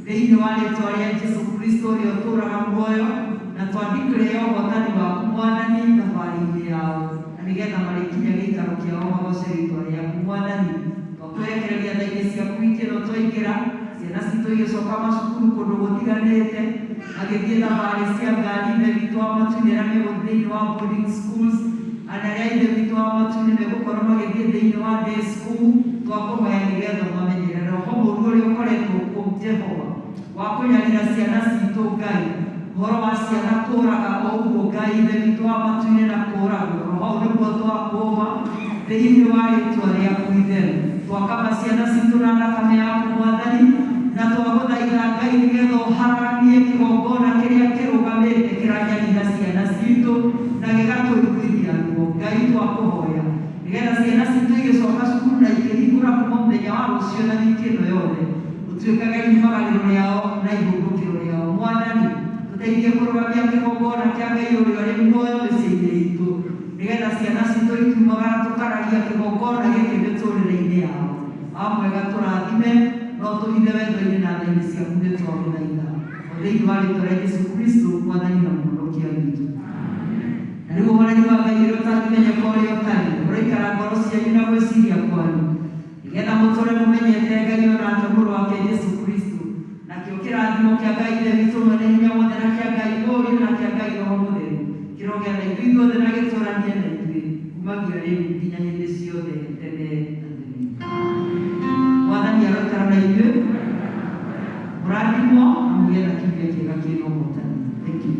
thĩinĩ wa rĩtwa rĩa Jesũ Kristo ũrĩa ũtũũraga muoyo na twandikĩre ũhotani waku Mwathani thabarĩ-inĩ yao na nĩgetha marĩkinya gĩikaro kĩao magoce rĩtwa rĩaku Mwathani. Twakwerekereria tha-inĩ ciaku wiki ĩno twaingĩra ciana citũ igĩcoka macukuru kũndũ gũtiganĩte magĩthiĩ thabarĩ cia ngari Ithe witũ wa matu-inĩ arĩa megũthiĩ thĩinĩ wa boarding schools ana arĩa Ithe witũ wa matu-inĩ megũkorwo magĩthiĩ thĩinĩ wa day school twakũhoya nĩgetha ũmamenyerere roho mũũru ũrĩa ũkoretwo kuo Jehova wa kũnyarira ciana citũ Ngai ũhoro wa ciana kũraga o ũguo Ngai Ithe witũ wa matu-inĩ na kũragwo roho ũyũ nĩguo twakũma thĩinĩ wa rĩtwa rĩaku itheru. Twakaba ciana citũ na thakame yaku Mwathani na twagũthaitha Ngai nĩgetha ũharaganie kĩgongona kĩrĩa kĩrũgamĩte kĩranyarira ciana citũ na gĩgatũiguithia ruo. Ngai twakũhoya nĩgetha ciana citũ igĩcoka cukuru na ikĩhingũra kuma mũthenya wa rũciũ na wiki ĩno yothe ũtuĩkage riumagarĩro rĩao na ihũndũkĩro rĩao. Mwathani tũteithie kũrũgamia kĩgongona kĩa Ngai ũrĩa ũrĩ muoyo mĩciĩ-inĩ itũ nĩgetha ciana citũ ikiumagara tũkaragia kĩgongona gĩkĩ mĩtũrĩre-inĩ yao. Wa mwega tũrathime no tũhithe wendo-inĩ na tha-inĩ ciaku nĩ twagũthaitha o thĩinĩ wa rĩtwa rĩa Jesũ Kristo Mwathani na Mũhonokia witũ. Na rĩu ũhoreri wa Ngai ũrĩa ũtangĩmenyeka ũrĩa ũtariĩ ũroikara ngoro cianyu na gwĩciria kwanyu nĩgetha mũtũre mũmenyete Ngai o nake Mũrũ wake Jesũ Kristo. Nakĩo kĩrathimo kĩa Ngai Ithe witũ mwene hinya wothe na kĩa Ngai Mũriũ na kĩa Ngai Roho Mũtheru kĩrogĩa na ithuĩ ithuothe na gĩtũranie na ithuĩ kumagia rĩu nginya hĩndĩ ciothe tene na tene. Mwathani aroikara na ithuĩ. Mũrathimwo na mũgĩe na kiumia kĩega kĩna ũhotani. Thank you.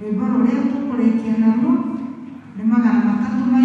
Rwĩmbo rũrĩa tũkũrĩkia naruo nĩ 385.